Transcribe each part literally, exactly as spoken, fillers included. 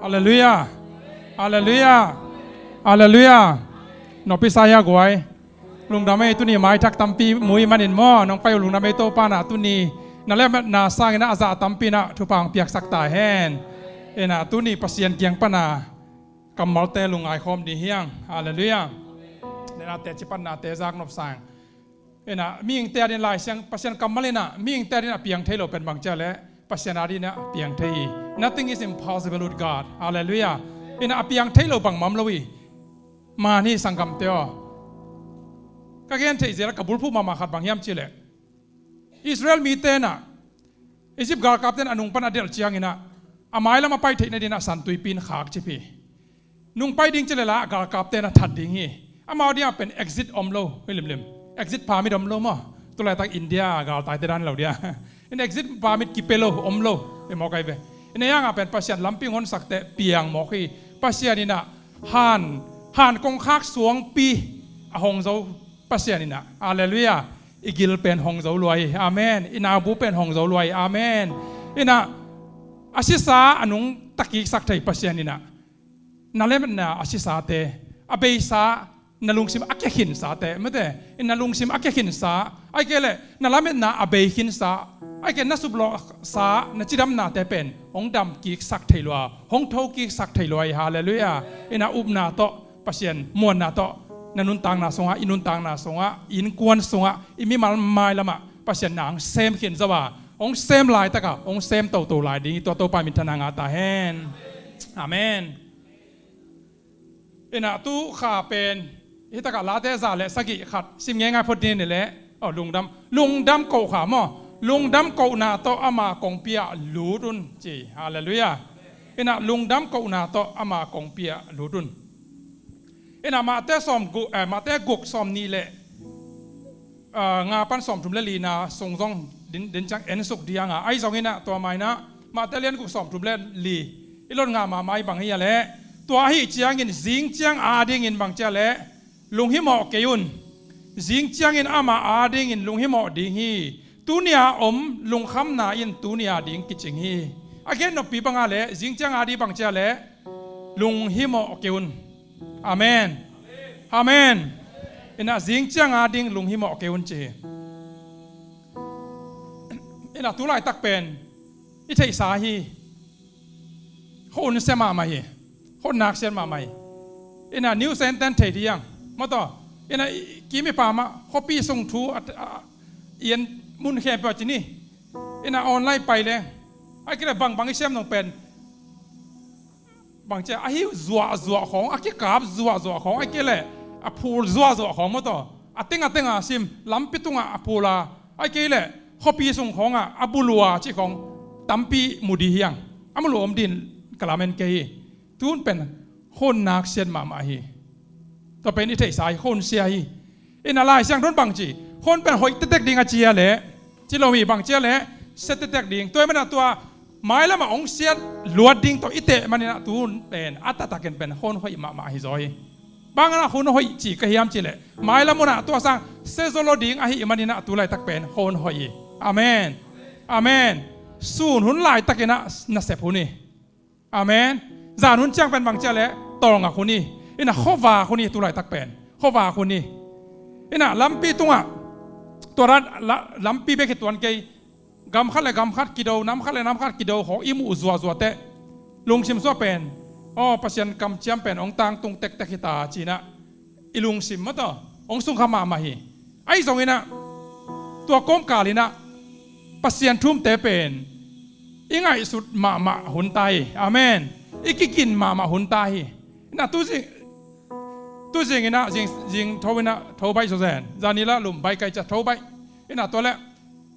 Halleluiah. Halleluiah. Halleluiah. Nopisa hia guai. Lungdam ei, tuni maithak tampi mui manin maw, nong pai uh lungdam ei. Topa na tuni na lemna sangin a zah tampi na thupha hong piaksak ta hen. Ina tuni Pasian kiang pana kammalte lungngai khawm ding hiang. Halleluiah. Nena teci panna te zak nop sang. Ina mihingte adin Lai Siang, Pasian kammal ina mihingte adin a piang thei lo pen bang cia le Pasian adin a piang thei hi. Nothing is impossible with God. Halleluiah. Ina a piang thei lo bang mam lo hi. Man hi sanggamte aw. Ka gen thei zel ka bulphuh mahmah khat bang hiam ci le, Israel mite na Egypt galkapte na a nung pan a delh ciangin a, a mailam a pai theihna din a San Tuipi in khak cip hi. Nung pai ding ci le la galkapte na that ding hi. Amau ding a pen exit om lo hi limlim. Exit permit om lo maw. Tulaitak India galtaite dan lo dia. In exit permit kipe lo, om lo. Hi maw kai ve. Ina hiang a pen Pasian lampi honsakteh piang mawk hi. Pasian ina han, han kongkhak suangpi a hong zo Pasian ina. Halleluiah. I gil pen hong zo lua hi. Amen. I naubu pen hong zo lua hi. Amen. Ina a sisa a nungta kiksak thei Pasian ina na lemna a sisate, a beisa na lungsim a kiakhinsate mate, ina lungsim a kiakhinsa, ai ke le na lametna a beikhinsa, ai ke na suplawhsa na cidamnate pen hong dam kiksak thei lua, hong tho kiksak thei lua hi. Halleluiah. Ina upna tawh Pasian muanna tawh na nuntakna sungah, i nuntakna sungah, i innkuan sungah, i mimal mailamah Pasian na hong sem khin zo a, hong sem laitaka hong sem toto lai ding hi. Tua Topa minthanna ngah ta hen. Amen. Ina tu kha pen hitakah Late za le sagih khat sim ngeingai phot ni le, aw, lungdam, lungdam koh kha maw. Lungdam kohna tawh ama kongpi ah lut un ci. Halleluiah. Ina lungdam kohna tawh ama kongpi ah lut un. Ina Mate sawm gu, eh, Mate guk sawm nih le, ah, nga pan sawm thum le lina sung zong din, din ciang en suk dianga, ai zong ina tua maina Mate lian guk sawm thum le li i lon nga mahmah i bang hi a le, tua ahi ciangin zing ciang a dingin bang cia le lunghimawh kei un. Zing ciangin ama a dingin lunghimawh ding hi. Tunia om lungkhamna in tunia ding kicing hi. A gen noppi banga le zing ciang a ding bang cia le lunghimawh kei un. Amen. Amen. Ina zing ciang a ding lunghimawh kei un ci hi. Ina tulaitak pen i theihsa hi. Kho un sia mahmah hi. Kho nak sian mahmah hi. Ina new sentence thei diang maw taw. Ina i, kimi pamah khuapi sung thu a, a, ian mun khempeuh a ci ni. Ina online pai leng ai kile bangbang i siam nong pen bang cia ahi zuahzuah khawng, a kikap zuahzuah khawng, ai kei le a phul zuahzuah khawng maw taw. A teng a teng a sim lampi tungah a phul a, ai kei le khuapi sung khawngah a bulua cih khawng tampi mu dih hiang. A mulua om din ka lamen kei hi. Tun pen kho un nak sian mahmah hi. Tua pen i theihsa hi, kho un sia hi. Ina Lai Siangtho in bang ci, kho un pen hoih tektek ding a cia le, ci lo hi bang cia le, sia tektek ding. Tua hi mana tua mailamah hong siat luat ding tawh i teh maninah tun pen a taktakin pen kho un hoih mahmah hi zaw hi. Bangah kho un hoih ci ka hiam ci le, mailam unah tua sang sia zaw lo ding ahi maninah tu laitak pen kho un hoih hi. Amen. Amen. Sun hun laitakinah nasep hun hi. Amen. Zan hun ciang pen bang cia le tawlngak hun hi. Ina khuavak hun hi tu laitak pen. Khuavak hun hi. Ina lampi tungah tua rat la, lampi bek hi tuan kei. Gam khat le gam khat kido, nam khat le nam khat kido khawng i muh zuahzuahteh lungsim suah pen, aw, Pasian kamciam pen hong tangtung tektek hita cinah i lungsim mataw hong sungkha mahmah hi. Ahi zonginah tua kawmkalinah Pasian thumte pen i ngaihsut mahmah hun ta hi. Amen. I kikin mahmah hun ta hi. Inah tu zing, tu zinginah zing, zing tho inah tho baih zawzen, zanilah lum baih kai cia tho baih. Inah tua le,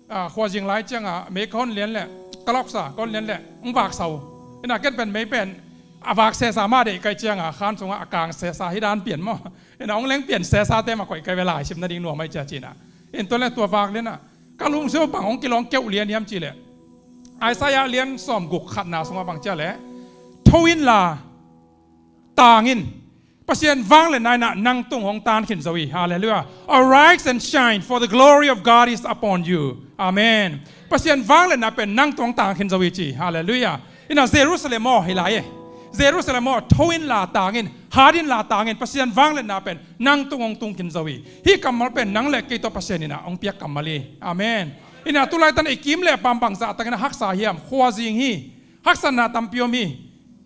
ah, khuazing lai ciangah mei ka hon lian le, ka loksa ka hon lian le, ng vaksa uh. Inah ken pen mei pen a vak sesa mah deih kai ciangah khan sungah a kang sesa hi dan pian maw. Inah hong leng pian sesate mah koih kai ve lai sim nading nuam ai cia cinah. In tua le tua vak lianah ka lungsim uh bang hong kilawng keuh lian hiam cih leh, Isaiah lian sawm guk khatna sungah bang cia le, tho inla tang in, Pasian vangliatna inah nang tung hong tan khin zo hi. Halleluiah. Arise and shine, for the glory of God is upon you. Amen. Pasian vangliatna pen nang tung hong tan khin zo hi ci. Halleluiah. Inah Jerusalem aw hi lai e. Jerusalem aw, tho in la tangin, hat in la tangin, Pasian vangliatna pen nang tung hong tung khin zo hi. Hih kammal pen nang le kei tawh Pasian in ah hong piak kammal hi. Amen. Ina tulaitan i kim le paam bangzah takin a haksa hiam? Khuazing hi. Haksatna tampi om hi.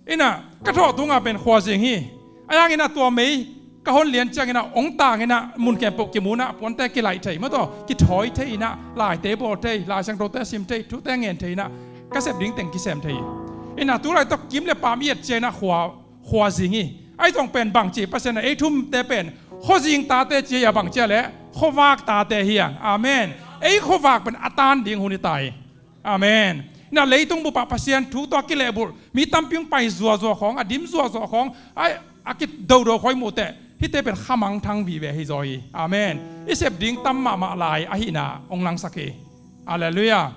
Ina ka thawh tunga pen khuazing hi. A yang ina tua mei ka hon lian ciang ina hong tang ina mun khempeuh kimu ina puante kilaih thei, maw taw, kithawi thei ina, laite bawl thei, Lai Siangthote sim thei, thute ngen thei ina, ka sep ding teng kisem thei. Ina tulai tawh kim le paam i et ciang ina khua, khuazing hi. Ahi zong pen bangci, Pasian a ei thumte pen khuazing tate ci a, bangci a le khuavak tate hi a. Amen. Ei khuavak pen a tan ding hun hi ta hi. Amen. Ina leitung bupah Pasian thu tawh a kilehbulh mi tampi hong pai zuazua khawng, a dim zuazua khawng, a, a kidodo khawng i muh teh, hihte pen khamangthang vive hi zaw hi. Amen. I sep ding tam mahmah lai ahihna hong langsak hi. Halleluiah.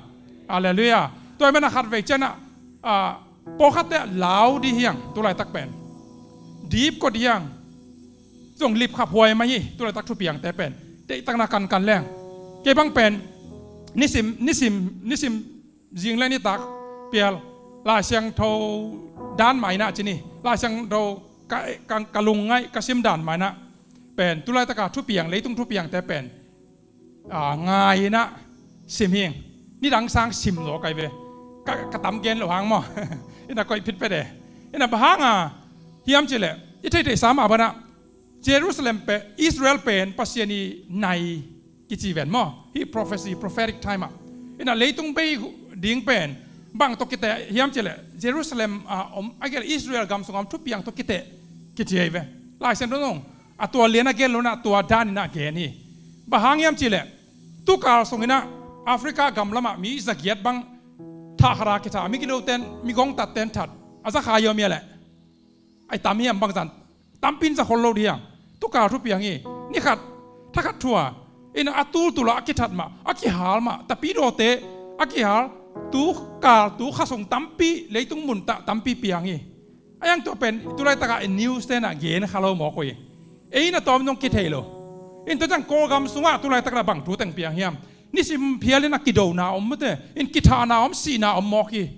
Halleluiah. Tua ahih manin a khatvei ciang ah, a, pawlkhatte lau dih hiang, tulaitak pen dip kawt hiang. Zong lipkhaphuai mah hi, tulaitak thupiangte pen. Deihtakna kankan leng. Kei bang pen nisim, nisim, nisim zing le nitak pial Lai Siangtho dan mah ina ci ni. Lai Siangtho ka, ka, ka lungngaih ka sim dan mah ina pen tulaitaka thupiang, leitung thupiangte pen, a, ngai ina sim hing. Nidang sang sim zaw kai ve. Ka, ka tam gen lo hang maw. Ina koih phit pet e. Ina bang hanga hiam cih leh i theihtheihsa mah bana Jerusalem pen, Israel pen Pasian i nai kici ven maw. Hih prophecy, prophetic time ah. Ina leitung bei ding pen bang tawh kiteh hiam cih leh Jerusalem a om, a gel Israel gam sungah om thupiang tawh kiteh kici hi ve. Lai Siangtho zong a tua lian a gen lo ina tua dan ina gen hi. Bang hang hiam cih leh tukal sung ina Africa gam lamah mi zagiat bang thah khat a kitha, mi kidoten, mi gongtatten that a za kha hi om hi a leh, ai tam hiam bang zan, tampi in za khol lo dih hiam? Tukal thupiang hi. Ni khat, thakhat thu a, ina a tultul a a kithat mah, a kihal mah, tapidawte a kihal, tukal, tukha sung tampi, leitung mun ta, tampi piang hi. A yang tua pen tulaitaka i news te na gen kha lo mawk uh hi. Ei na tawm zong kithei lo. In tua ciang Kawlgam sungah tulaitak na bang thu teng piang hiam? Nisim phial in a kidona om mate, in kithahna om, sihna om mawk hi.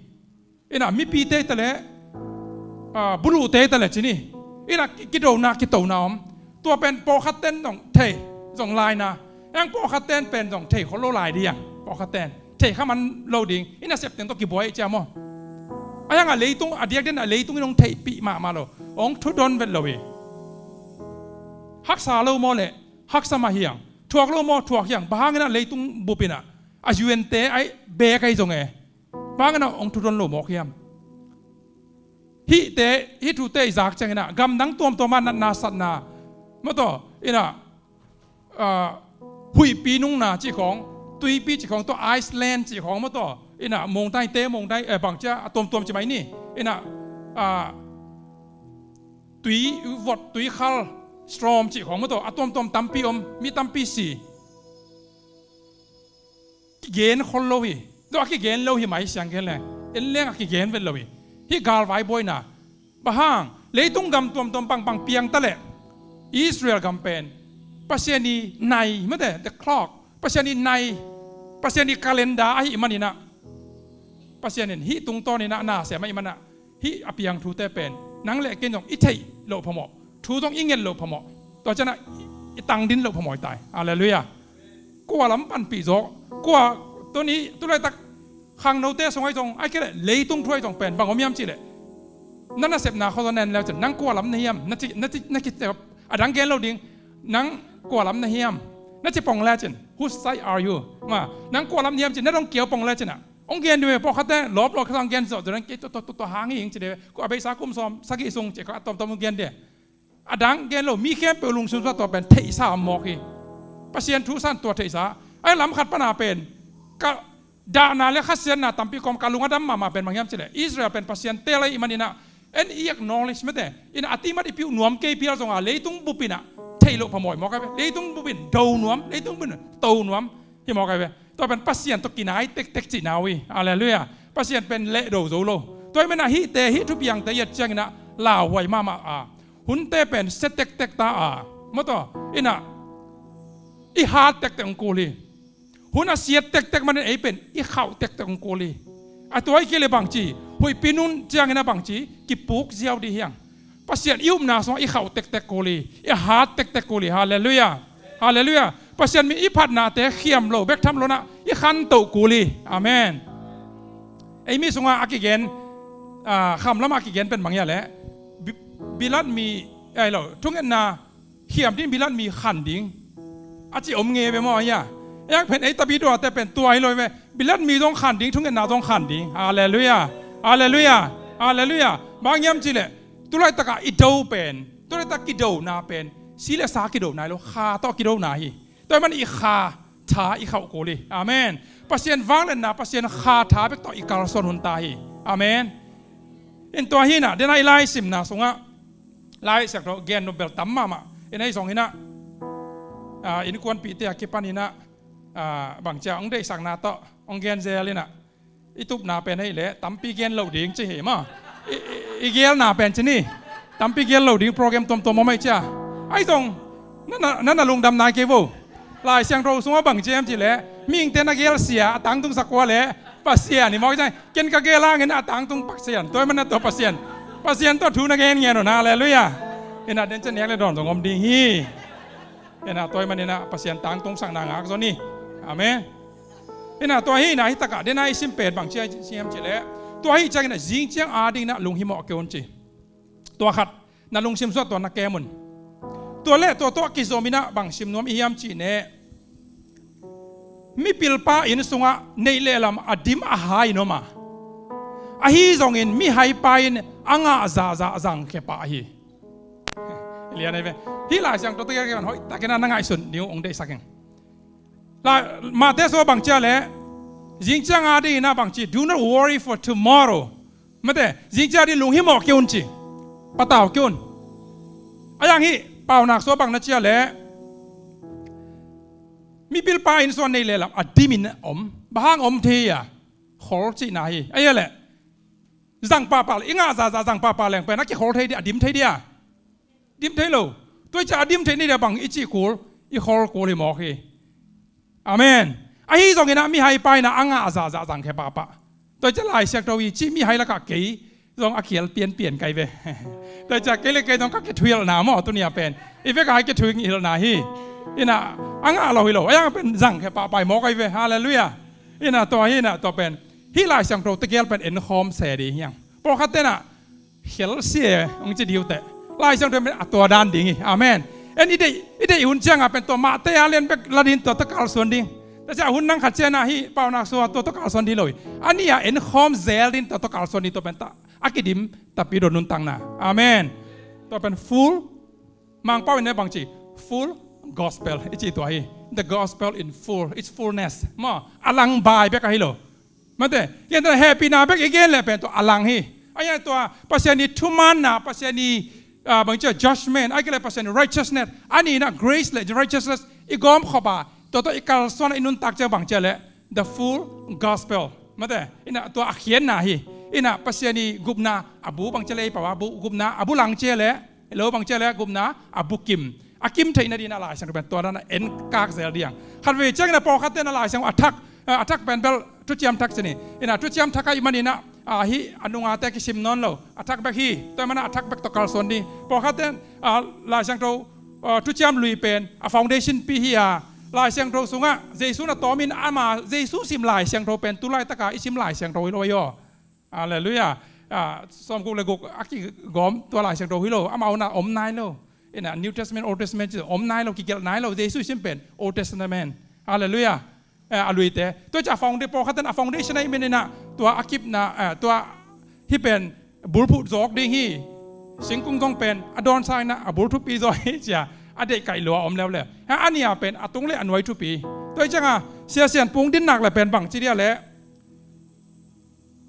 Ina mipite ta le, a, buluhte ta le ci ni. Ina ki, kidona, kitona om. Tua pen pawlkhat ten zong thei, zong laina. Eng pawlkhat ten pen zong thei khol lo lai dih hiang. Pawlkhat ten thei kha man lo ding. Ina sep teng tawh kibuai cia maw. A hiang a leitung, a diak den a leitung in hong theihpih mahmah lo. Hong thudon vet lo hi. Haksa lo maw le, haksa mah hiang. Thuak lo maw, thuak hiang. Bang hang ina leitung bup ina a U N te ai bek ai zong e. Bang ina hong thudon lo mawk hiam? Hihte, hih thute i zak ciang ina, gamdang tuamtuam ah natna satna, maw taw, ina, ah, huihpi nungna cih khawng, tuipi cih khawng, tua Iceland cih khawng, maw taw, ina, mongdaite, mongdai, eh, bangcia, a tuamtuam ci mai ni, ina, ah, tui vot, tui khal, storm cih khawng, maw taw, a tuamtuam tampi om, mi tampi si. Kigen khol lo hi. Tua kigen lo hi mai siang gen leng. En leng a kigen vet lo hi. Hih galvai buaina. Bang hang, leitung gam tuamtuam bangbang piang ta leh Israel gam pen Pasian i nai, mate, the clock. Pasian i nai. Pasian i calendar ahih manin ah, Pasian in hih tungtawn in ah na sem ahih manin ah, hih a piang thute pen nang le ken zong i theih loh phamawh, thu zong i nget loh phamawh, tua ciangin ah i tangdin loh phamawh hi ta hi. Halleluiah. Kua lam panpih zaw, kua tuni tulaitak khangnote sung ahi zong, ahih kei leh leitung thu ahi zong pen bang om hiam cih leh, na nasepna khawng zaw na en le cin, nang kua lam na hiam, na ci, na ci, na ci, a dang gen lo ding, nang kua lam na hiam, na ci pong le cin, whose side are you? Ma, nang kua lam na hiam cin, na dong kiau pong le cin ah. Hong gen dih ve, pawlkhatte lawp lawp kha hong gen zawh, zawh dang kei tua, tua, tua, tua hang hi ing ci dih ve. Kua a beisa kum sawm sagih sung ci kha a tuamtuam hong gen dih. A dang gen lo, mi khempeuh lungsim sungah tua pen theihsa om mawk hi. Pasian thu san tua theihsa. Ai lam khat pana pen ka dahna le khasiatna tampi kawm ka lung a dam mahmah pen bang hiam cih leh Israel pen Pasian teel ahih manin ah, en i acknowledge mate, in a ti mat i piuh nuam kei pial zong a leitung bup in ah theih loh phamawh hi mawk ai ve. Leitung bup in do nuam, leitung bup in to nuam hi mawk ai ve. Tua pen Pasian tawh kinai tektek cihna uh hi. Halleluiah. Pasian pen lehdo zo lo. Tua ahih manin ah hihte, hih thupiangte i et ciangin ah lauhuai mahmah a, hunte pen sia tektek ta a, maw taw, in ah i hat tektek hong kul hi. Hun a siat tektek manin ei pen i khauh tektek hong kul hi. A tua ahih kei leh bang ci, Huihpi nun ciangin a bangci kipuk ziau dih hiang. Pasian i upna sungah i khauh tektek kul hi, i hat tektek kul hi. Halleluiah. Halleluiah. Pasian min i phatnate khiam lo bek tham lo-in ah i khantoh kul hi. Amen. Ei mi sungah a kigen, ah, khamlamah a kigen pen bang hiam cih leh, bi-, bilat mi, ai lo, thungetna khiam ding, bilat mi khan ding a ci om nge ve maw, ai a. Ei ang pen ei tapidaw te pen tua hi lo ve. Bilat mi zong khan ding, thungetna zong khan ding. Halleluiah. Halleluiah. Halleluiah. Bang hiam cih leh, tu laitak a i do pen, tu laitak kidona pen si le sa kidona hi lo, Kha tawh kidona hi. Tua ahih manin i Kha tha i khauh kul hi. Amen. Pasian vangliatna, Pasian Kha tha bek tawh i kalsuan hun ta hi. Amen. In tua hi-in ah, den a i laisimna sungah, Lai Siangtho gen nop bel tam mahmah. In ahi zongin ah, ah, innkuanpihte a kipanin ah, ah, bangci a hong deihsakna tawh hong gen zel in ah, i tupna pen ahih leh tampi gen loh ding ci hi maw. I, i, i gelna pen ci ni. Tampi gen loh ding program tuamtuam om ahih ciang. Ahi zong, na, na, na, na lungdam nai kei vo. Lai Siangtho sungah bang ci hiam cih leh, mihingte na gelsia a tangtungsak kua leh Pasian hi maw, ci hi. Ken ka gel hangin a tangtung Pasian. Tua ahih manin ah tua Pasian, Pasian tawh thu na gen ngen un. Halleluiah. In ah den ciang nek le dawn zong om ding hi. In ah tua ahih manin ah Pasian tangtungsakna ngak zaw ni. Amen. In ah tua hi-in ah, hi takah den a i sim pen bang ci hiam cih leh, tua ahih ciangin ah zing ciang adingin ah lunghimawh kei un ci. Tua khat, na lungsim sungah tua na kem un. Tua leh tua tawh kizomin ah bang sim nuam i hiam cih leh, mipilpa inn sungah neih le lam a dim a hai in om a, ahi zongin mihaipa in a ngah zahzah zangkhia pah hi. Lian ahi ve. Hih Lai Siangtho tawh kigen hoihtakin ah na ngaihsun ding uh hong deihsak ing. Lai, Matthai sungah bang ci hiam leh, zing ciang adingin ah bang ci, "Do not worry for tomorrow." Mate, zing ciang adingin lunghimawh kei un ci. Patau kei un. Ahi zongin hih Paunak sungah bang na ci hiam leh, mipilpa inn sungah neih le lam a dimin om. Bang hang om thei hiam? Khol cihna hi. Ahih leh zang pahpah leh, i ngah zahzah zang pahpah leng pen a kikhol thei dia, a dim thei dia? Dim thei lo. Tua ahih ciang a dim theih nading a bang i cih kul, i khol kul hi mawk hi. Amen. Ahi zongin ah mihaipa in ah a ngah zahzah zangkhia pahpah. Tua ahih ciang Lai Siangtho i cih mihai lakah kei zong a khial pianpian ka hi ve. Tua ahih ciang kei le kei zong ka kithuhilhna maw, tuni a pen i vek a i kithuhilhna hi. In ah a ngah lo hi lo, a yang pen zangkhia pahpah hi mawk ka hi ve. Halleluiah. In ah tua hi, in ah tua pen hih Lai Siangtho tegel pen enkhawm se ding hi hang. Pawlkhatte in ah khial sia hong ci ding uh teh, Lai Siangtho pen a tua dan ding hi. Amen. En i deih, i deih hun ciangah pen tua Matthai a lian bek la ding, tua tawh kalsuan ding. Tua ciang hun nang khat ciangin ah hih Paunak sungah tua tawh kalsuan ding lo hi. A nih a enkhawm zel ding, tua tawh kalsuan ding, tua pen ta, a kidim tapidaw nuntakna. Amen. Tua pen full, Mangpau in ah bang ci, full gospel i cih tua hi. The gospel in full, its fullness. Maw, a lang bai bek ahi lo. Mate, ken tua hehpihna bek i gen leh pen tua a lang hi. Ahi hang tua Pasian i thumaanna, Pasian i, ah, bang ci a judgment, ahih kei leh Pasian i righteousness, a nih in ah grace le righteousness i gawmkhop a, tua tawh i kalsuan a i nuntak ciang bang ci hiam leh, the full gospel. Mate, in ah tua a khiatna hi. In ah Pasian i gupna a bu bang ci hiam leh, i pau a bu, gupna a bu lang ci hiam leh, lo bang ci hiam leh, gupna a bu kim. A kim theih nading in ah Lai Siangtho pen tua dan a enkak zel ding hi hang. Khatvei ciangin ah pawlkhatte in ah Lai Siangtho a thak, ah, a thak pen bel Thuciam Thak ci ni. In ah Thuciam Thak ahih manin ah, ah, hih a nungate kisim nawn lo. A thak bek hi. Tua ahih manin ah a thak bek tawh kalsuan ding. Pawlkhatte in, ah, Lai Siangtho, ah, Thuciam Lui pen a foundation pi hi a, Lai Siangtho sungah Jesu na tawmin ama Jesu sim Lai Siangtho pen tu laitak a i sim Lai Siangtho hi lo hi aw. Halleluiah. Ah, sawmguk le guk a kigawm tua Lai Siangtho hi lo. Amau na om nai lo. In ah New Testament, Old Testament ci om nai lo, kigelh nai lo. Jesu i sim pen Old Testament. Halleluiah. Eh, a luite. Tua ciang a founda-, pawlkhatte in a foundation ahih manin ah tua a kipna, eh, tua hih pen bulphuh zawk ding hi. Singkung zong pen a dawn sa in ah a bul thupi zaw hi ci a, a deih kaih lua om leuleu. A nih a pen a tung le a nuai thupi. Tua ahih ciangin Sia Sian Pu hong din nak leh pen bang ci ding hiam leh,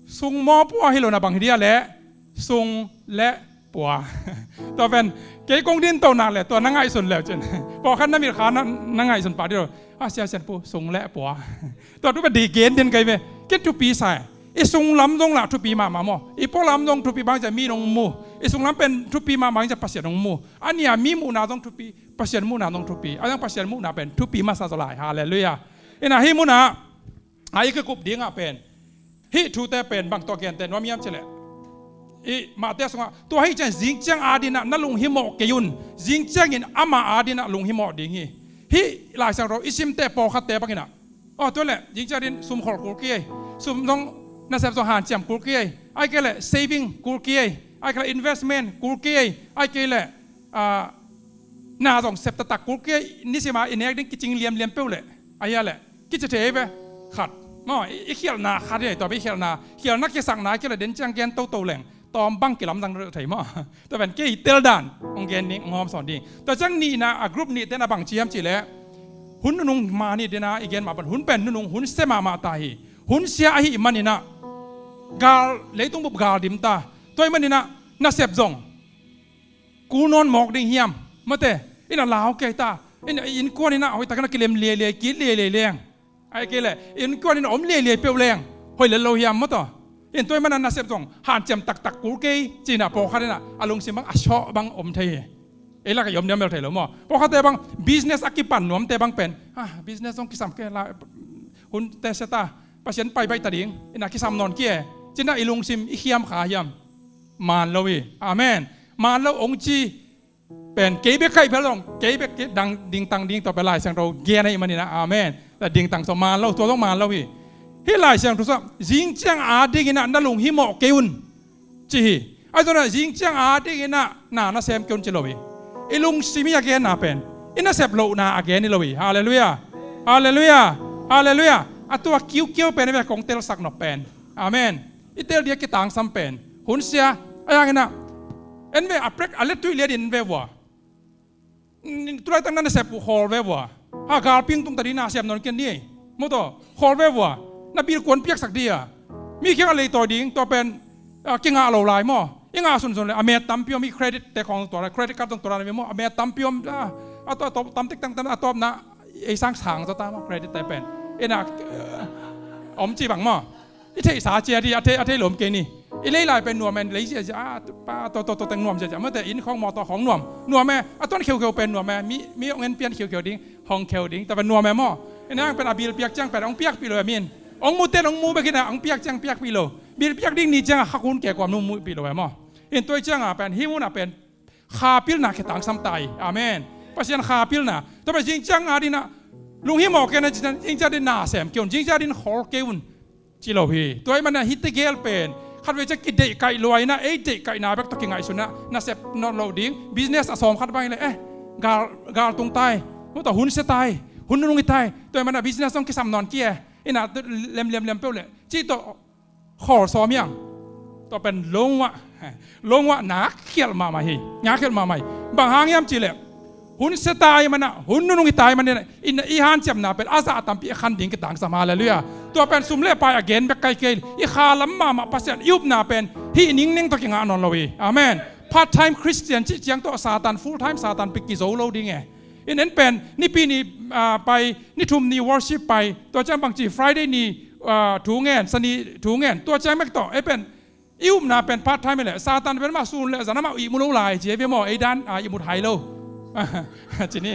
sung maw pua hi lo, na bang hi ding hiam leh, sung le pua. Tua pen kei kong din to nak leh tua na ngaihsun le uh cin. Pawlkhat na mit kha na, na ngaihsun pah ding lo. Ah, Sia Sian Pu, sung le pua. Tua thu pen dei gen den ka hi ve. Ken thupi sa hi. I sung lam zong lah thupi mahmah maw. I pua lam zong thupi, bang ci a mi in hong mu. I sung lam pen thupi mahmah, bang ci a Pasian in hong mu. A nih a mi muhna zong thupi, Pasian muhna zong thupi. A zong Pasian muhna pen thupi masa zaw lai. Halleluiah. In ah hih mun ah, a i kikup ding ah pen, Hih thute pen bang tawh gente nuam hiam cih leh, i Matthai sungah, tua ahih ciang zingciang adingin ah na lunghimawh kei un, zingciangin ama adingin ah lunghimawh ding hi. Hih Lai Siangtho i simte pawlkhatte bangin ah, aw, tua leh zingciang adingin sum khol kul kei ei, sum zong, nasep zong hanciam kul kei ei, ahih kei leh saving kul kei ei, ahih kei leh investment kul kei ei, ahih kei leh, ah, na zong sep taktak kul kei ei, nisim a i nek ding kicing liamliam peuh leh, ahih leh kici thei ei ve. Khat, maw, i, i khialhna khat hi, tua pen i khialhna, khialhna kisakna, ahih kei leh den ciang gen toto leng tawm bang kilamdang thei maw. Tua pen kei tel dan hong gen ding, hong hawm sawn ding. Tua ciang nihna, a group nihte na bang ci hiam cih leh, hun nunung mah ni, den a i gen mah bang, hun pen nunung, hun sia mahmah ta hi. Hun sia ahih manin ah gal, leitung bup gal dim ta. Tua ahih manin ah nasep zong kul nawn mawk ding hiam, mate, in ah lau kei ta, in ah innkuan in ah hoihtakin ah kilem liailiai, kit liailiai leng, ahih kei leh innkuan in ah om liailiai peuh leng hoih lel lo hiam, maw, tua. In tua ahih manin ah nasep zong hanciam taktak kul kei ci-in ah pawlkhat in ah a lungsim bang a sawh bang om thei hi. Ei lakah i om diam bel thei lo maw. Pawlkhatte bang business a kipan nuamte bang pen, ah, business zong kisam kei la, hunte sia ta, Pasian pai baih ta ding, in ah kisam nawn kei e, ci-in ah i lungsim i khiam kha hiam? Maan lo hi. Amen. Maan lo hong ci pen kei bek khaih bel zong, kei bek kei dang dingtang ding, tua pen Lai Siangtho gen ahih manin ah, amen. Tua dingtang sawm maan lo, tua zong maan lo hi. Hih Lai Siangtho sungah zingciang adingin ah na lunghimawh kei un ci hi. Ahi zongin ah zingciang adingin ah na na sem kei un ci lo hi. I lungsim hi a genna pen, i nasep lohna a gen hi lo hi. Halleluiah. Halleluiah. Halleluiah. A tua kiukiau pen a ve kong telsak nop pen, amen, i tel ding a kitangsam pen, hun sia, ahi hangin ah, en ve, a prek a lettuih liatin en ve vua. Tulaitak na nasep uh khawl ve vua. Ha, galpi hong tung ta ding, na sem nawn kei ni ei, maw, tua khawl ve vua. Na bil kua hong piaksak ding a, mi kiangah leitawi ding, tua pen, ah, kingah lo lai maw. I ngah sunsun leh a met tampi om, i credit te khawng tua lai, credit card zong tua lai ve maw, a met tampi om, ah, a tua, a tua tam tek tang tam, a tawpna ei sang sang zaw ta maw, credit te pen. In ah, ah, om ci bang maw. I theihsa ciat hi, a thei, a thei lawm kei ni. I lei lai pen nuam en, lei ziahziah, ah, tu pa, to, to, to teng nuam ziahziah, mate, inn khawng, mawtaw khawng nuam, nuam e, a tuan kheukheu pen nuam e, mi, mi hong en pian kheukheu ding, hong kheu ding, tua pen nuam e maw. In ah hang pen a bil piak ciang pen hong piakpih lo e, min hong mu ten hong mu bek in ah, hong piak ciang piakpih lo. Bil piak ding ni ciang a khak hun kei kuam nu muhpih lo e maw. In tua ciang a pen, hih hun a pen kha pilna kitangsam ta hi. Amen. Pasian kha pilna. Tua pen zingciang adingin ah lunghimawh kei un, zingciang adingin na sem kei un, zingciang adingin khawl kei un ci lo hi. Tua ahih manin ah hih tegel pen khatvei ciang kideihkaih lua in ah, ei deihkaihna bek tawh kingaihsun ah, nasep nawn loh ding. Business a sawm khat bang hi leh, eh, gal, gal tung ta hi, maw, tua hun sia ta hi, hun nunung hi ta hi. Tua ahih manin ah business zong kisam nawn kei e, in ah lemlemlem peuh leh, cih tawh khawl sawm hi hang. Tua pen lungua, lungua nak khialh mahmah hi, nak khialh mahmah hi. Bang hang hiam cih leh, hun sia ta ahih manin ah, hun nunung hi ta ahih manin ah, in ah i hanciamna pen a zah tampi a khan ding kitangsam. Halleluiah. Tua pen sum le pai a gen bek kei kei, i kha lam mahmah Pasian i upna pen hih ningneng tawh kingah nawn lo hi. Amen. Part time Christian cih ciang tawh Satan, full time Satan pi kizo lo ding e. In en pen, Nipi ni, ah, pai, Ni thum ni worship pai, tua ciang bangci Friday ni, ah, thu ngen, Sani thu ngen, tua ciang mek tawh, ei pen, i upna pen part time hi leh, Satan pen amah sun leh zan amah ihmu lo lai ci hi ve maw, ei dan, ah, ihmut hai lo. Ci ni,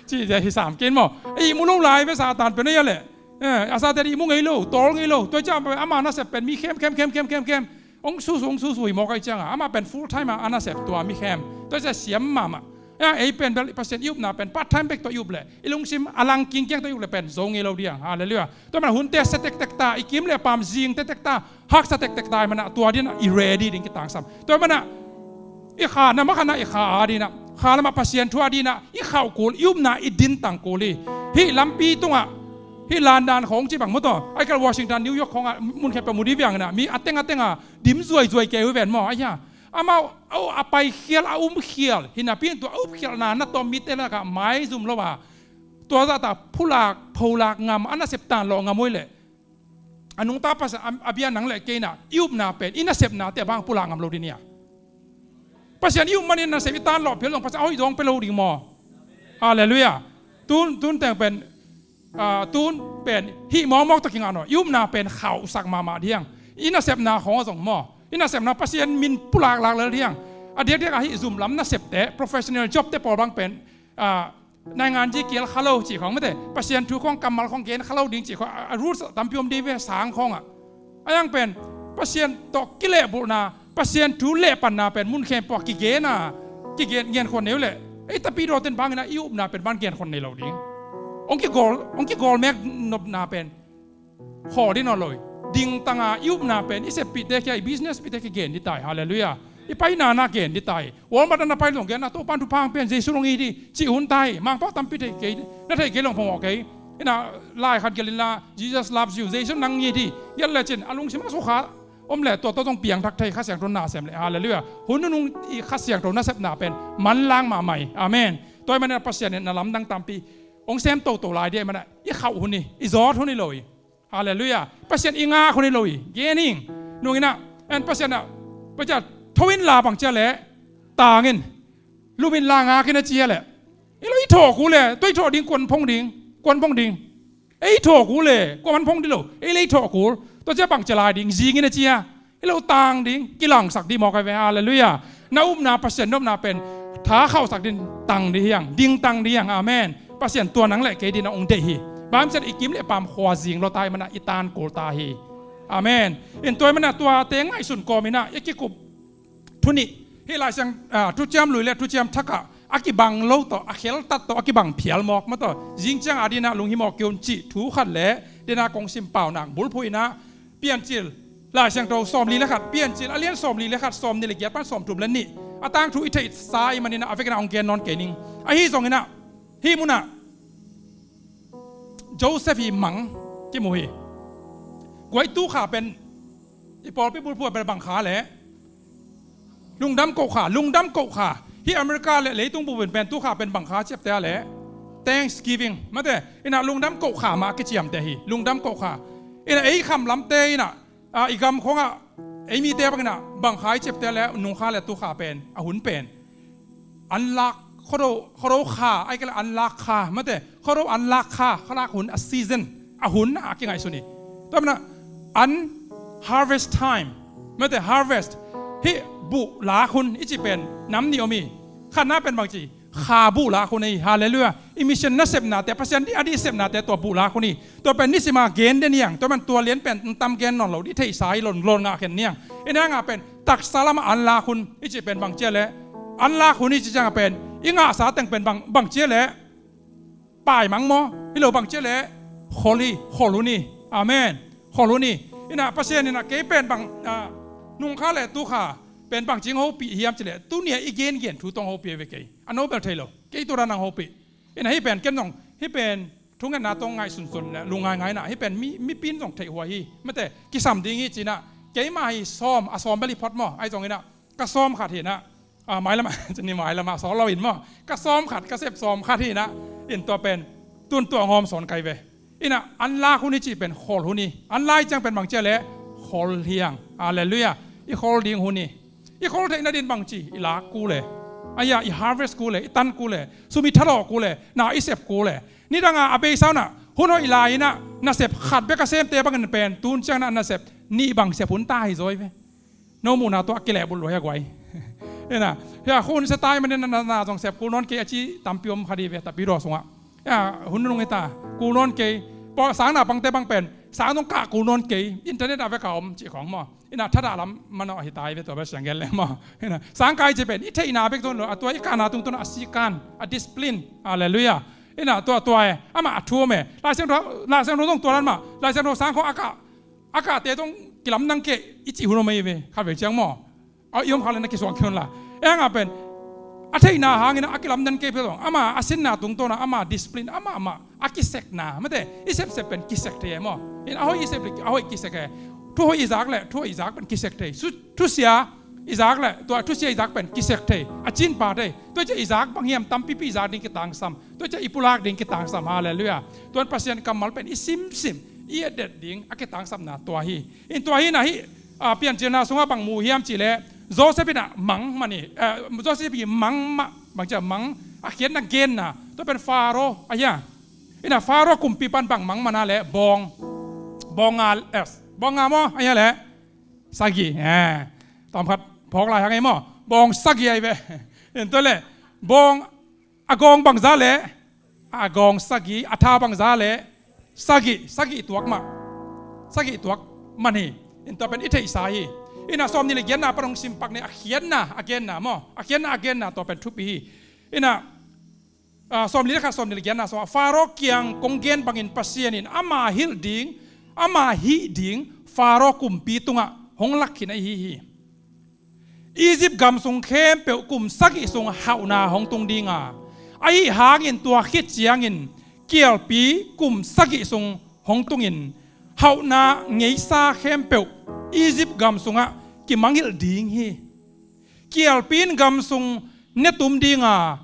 ci hi sam kei maw. Ihmu lo lai ve Satan pen ei a leh. Eh, a Satan ihmu ngei lo, tawl ngei lo, tua ciang pen ama nasep pen mi khem, khem, khem, khem, khem, khem. Hong susu, hong susu hi mawk ahih ciangin, amah pen full time a, a nasep tua mi khem. Tua ciang siam mahmah. Ei pen bel Pasian i upna pen part time bek tawh i up leh, i lungsim a lang kingkiang tawh i up leh pen zo ngei lo ding. Halleluiah. Tua manin hunte sia tektek ta, i kim le paam zing tektek ta, haksa tektek ta ahih manin ah tua dingin ah i ready ding kitangsam. Tua manin ah i kha, na ma kha na i kha adingin ah, kha lamah Pasian thu adingin ah i khauh kul, i upna i dintang kul hi. Hih lampi tungah, hih London khawng cih bang maw, tua ahih kei leh Washington, New York khawngah mun khempeuh mu ding hi hang in ah, mi a teng a teng a dim zuaizuai kei uh hi ven maw, ahi a. Amau, oh, a paikhial, a umkhial hi napi in, tua a upkhialhna na tawm mite lakah maizum lo a, tua zahta phulak pholak ngam, a nasep tanlawh ngam uh hi leh, a nungta Pasian a, a bia nang le kei in ah, i upna pen i nasepnate bang pulak ngam lo ding hi a. Pasian i up manin nasep i tanlawh phial zong Pasian a hoih zong pia lo ding maw. Halleluiah. Tun, tun teng pen, ah, tun pen hih mawkmawk tawh kingah nawn lo. I upna pen khauhsak mahmah ding hi hang. I nasepna khawng ah zong maw, i nasepna Pasian min pulaklak lel ding hi hang. A diakdiak ah hih zum lam nasepte, professional job te pawl bang pen, ah, naingan ji kial kha lo cih khawng, mate, Pasian thu khawng, kammal khawng gen kha lo ding cih khawng, a, a rules tampi om ding hi ve, sang khawngah. A yang pen Pasian tawh kilehbulhna, Pasian thu lehpanna pen mun khempeuh ah kigen a, kigen, genkhuan nei uh leh, ei tapidaw ten bangin ah i upna pen bang genkhuan nei lo ding. Hong kigawl, hong kigawl mek nopna pen khawl ding nawn lo hi. Dingtang a i upna pen i seppihte kia, i business pihte kia gen ding ta hi. Halleluiah. I paina na gen ding ta hi. Walmart ah na pai leh zong gen a, Topa'n thupha hong pia in, Jesu hong it hi, cih hun ta hi. Mangpau tampi thei kei, na theih kei leh hong phamawh kei. Ina, lai khat gelh inla, Jesus loves you, Jesu nang it hi. Gelh lecin a lungsim ah sukha om leh tua tawh zong piangthak thei, Kha Siangtho nasem leh. Halleluiah. Hun nunung i Kha Siangtho nasepna pen manlang mahmah hi. Amen. Tua ahih manin Pasian in na lamdang tampi hong sem toto lai ding ahih manin i khauh hun hi, i zawt hun hi lo hi. Halleluiah. Pasian i ngak hun hi lo hi. Gen ing. Nung inah, en Pasian ah, Pasian tho inla bang ci a leh, tang in, lum inla ngak in a ci a leh, ei lo i thawh kul leh, tua i thawh ding kua'n phong ding, kua'n phong ding. Ei thawh kul leh kua'n phong ding lo, ei lo i thawh kul. Tua ci a bang ci lai ding, zing in a ci a, ei lo tang ding, kilangsak ding mawk ahi ve. Halleluiah. Na upna Pasian nopna pen tha khauhsak ding tang ding hi hang, dingtang ding hi hang. Amen. Pasian tua nang leh kei ding na hong deih hi. Bang ci a leh i kim leh paam khua zing lua ta ahih manin i tan kul ta hi. Amen. In tua ahih manin tuate ngaihsun kawm inah i kikup thu nih, hih Lai Siang, ah, Thuciam Lui leh Thuciam Thak ah a kibang lo tawh, a kheltat tawh, a kibang phial mawk mah tawh, zing ciang a ding inah lunghimawh kei un cih thu khat leh, ding inah kong sim pau nak bulphuh inah, Piancil Lai Siangtho sawmli leh khat, Piancil a lian sawmli leh khat, sawmnih leh giat pan sawmthum leh nih. A tangthu i theihsa ahih manin ah a vekin ah hong gen nawn kei ning. Ahi zongin ah, hih mun ah Joseph i mang kimu hi. Guai, tu kha pen i pawlpi bulphuh pen bang kha leh, lungdam koh kha, lungdam koh kha. Hih America leh leitung bup in pen tu kha pen bang kha ci a leh, Thanksgiving. Mate, inah lungdam koh kha mah kiciamteh hi, lungdam koh kha. Inah ei kham lamte inah, ah, i gam khawng ah ei mite bang inah bang kha i ci a leh, nung kha leh tu kha pen, a hun pen anlak, khuado, khuado kha, ahih kei leh anlak kha, mate, khuado anlak kha, khualak hun, a season, a hun a kingaihsun hi. Tua ahih manin ah, an harvest time, mate, harvest, hih buh lak hun i cih pen nam nih om hi. Khatna pen bang ci, kha buh lak hun hi. Halleluiah. I mission nasepnate, Pasian ding a ding sepnate tua buh lak hun hi. Tua pen nisim a gen den hi hang, tua pen tua lian pen tam gen nawn lo ding, theihsa hi lo, lo ngah khen ni hang. Inah pen taksa lam ah anlak hun i cih pen bang ci a leh, anlak hun i cih ciang a pen i ngahsa teng pen bang, bang ci a leh, paimang maw, hi lo, bang ci a leh, khawl hi, khawl hun hi. Amen. Khawl hun hi. Inah Pasian inah kei pen bang, ah, nung kha leh tu kha pen bang ci hong hopih hiam ci leh, tuni a i gengen thu tawh hong hopih ve kei. A no bel thei lo. Kei tu dan hong hopih. Inah hih pen ken zong, hih pen thungetna tawh ngaihsunsun leh lungngaingai inah, hih pen mi, mipi in zong theih huai hi. Mate, kisam ding hi ci inah, keimah hi sawm, a sawm bel hi phot maw. Ahi zongin ah, ka sawm khat hi inah, ah, mailam ah, ci ni, mailam ah sawl lo in maw, ka sawm khat, ka sep sawm khat hi inah, in tua pen tun tua hong hawm sawn kai ve. Inah anlak hun i cih pen khawl hun hi. Anlak ciang pen bang ci a leh, khawl hi hang. Halleluiah. I khawl ding hun hi. I khawl theihna ding bang ci, i lak kul leh, ahi a, i harvest kul leh, i tan kul leh, sum i thalawh kul leh, na i sep kul leh. Nidang a, a beisa un ah, hun hoih lai inah nasep khat bek a semte bangin pen tun ciang inah nasep nih bang sep hun ta hi zaw hi ve. No muhna tawh a kilehbulh lua hi a, guai. Inah, hia, hun sia ta ahih manin na, na, na zong sep kul nawn kei a ci tampi om kha ding ve, tapidaw sungah. Hia, hun nunung hi ta, kul nawn kei. Pawl sang na pangte bang pen sang zong kah kul nawn kei, internet a vek a om cih khawng maw. Inah thadah lam manawh hi ta hi ve, tua bel siang gen leng maw. Inah sang kah i cih pen i theihna bek zong lo, a tua i kahna tungtawn a sikan, a discipline. Halleluiah. Inah tua, tua e, amah a thu om e. Lai Siangtho, Lai Siangtho zong tua dan mah. Lai Siangtho sang khawng a kah, a kahte zong kilamdang kei i cih hun om ahi ve, khatvei ciang maw. A i om kha leh na kisuang kei un la. Ei hang a pen, a theihna hangin a kilamdang kei peuh zong, ama a sinna tungtawn a, ama discipline, amah, amah a kisekna, mate, i sepsep pen kisek thei e maw. In a hoih i sep leh a hoih kisek e. Thu hoih i zak leh thu hoih i zak pen kisek thei. Su, thusia i zak leh tua thusia i zak pen kisek thei, a cinpa thei. Tua ciah i zak bang hiam, tampipi i zak ding kitangsam. Tua ciah i pulak ding kitangsam. Halleluiah. Tuan Pasian kammal pen i simsim, i etdet ding a kitangsapna tua hi. In tua hi inah hih, ah, Piancilna sungah bang mu hiam cih leh, Joseph inah mang man hi, eh, Joseph i mang mah, bang ciah mang, a khiatna genna, tua pen Faro ahi a. Inah Faro kumpipa'n bang mang man a leh, bawng, bawng nga, eh, bawng nga maw, ahi a leh, sagih, eh, tawmkhat phawk lai hang ei maw, bawng sagih ahi ve. In tua leh, bawng, a gawng bangzah leh, a gawng sagih, a tha bangzah leh, sagih, sagih tuak mah. Sagih tuak man hi. In tua pen i theihsa hi. Inah sawmnih le giatna pan hong simpak ni, a khiatna a genna maw, a khiatna a genna tua pen thupi hi. Inah, ah, sawmnih le khat, sawmnih le giatna sungah, Faro kiang kong gen bangin Pasian in ama hilh ding, ama hih ding Faro kumpi tungah hong lak khin ahi hi. Egypt gam sung khempeuh kum sagih sung hauhna hong tung dinga, ahi hangin tua khit ciangin kialpi kum sagih sung hong tungin, hauhna ngeisa khempeuh Egypt gam sungah kimangngilh ding hi. Kialpi in gam sung netum dinga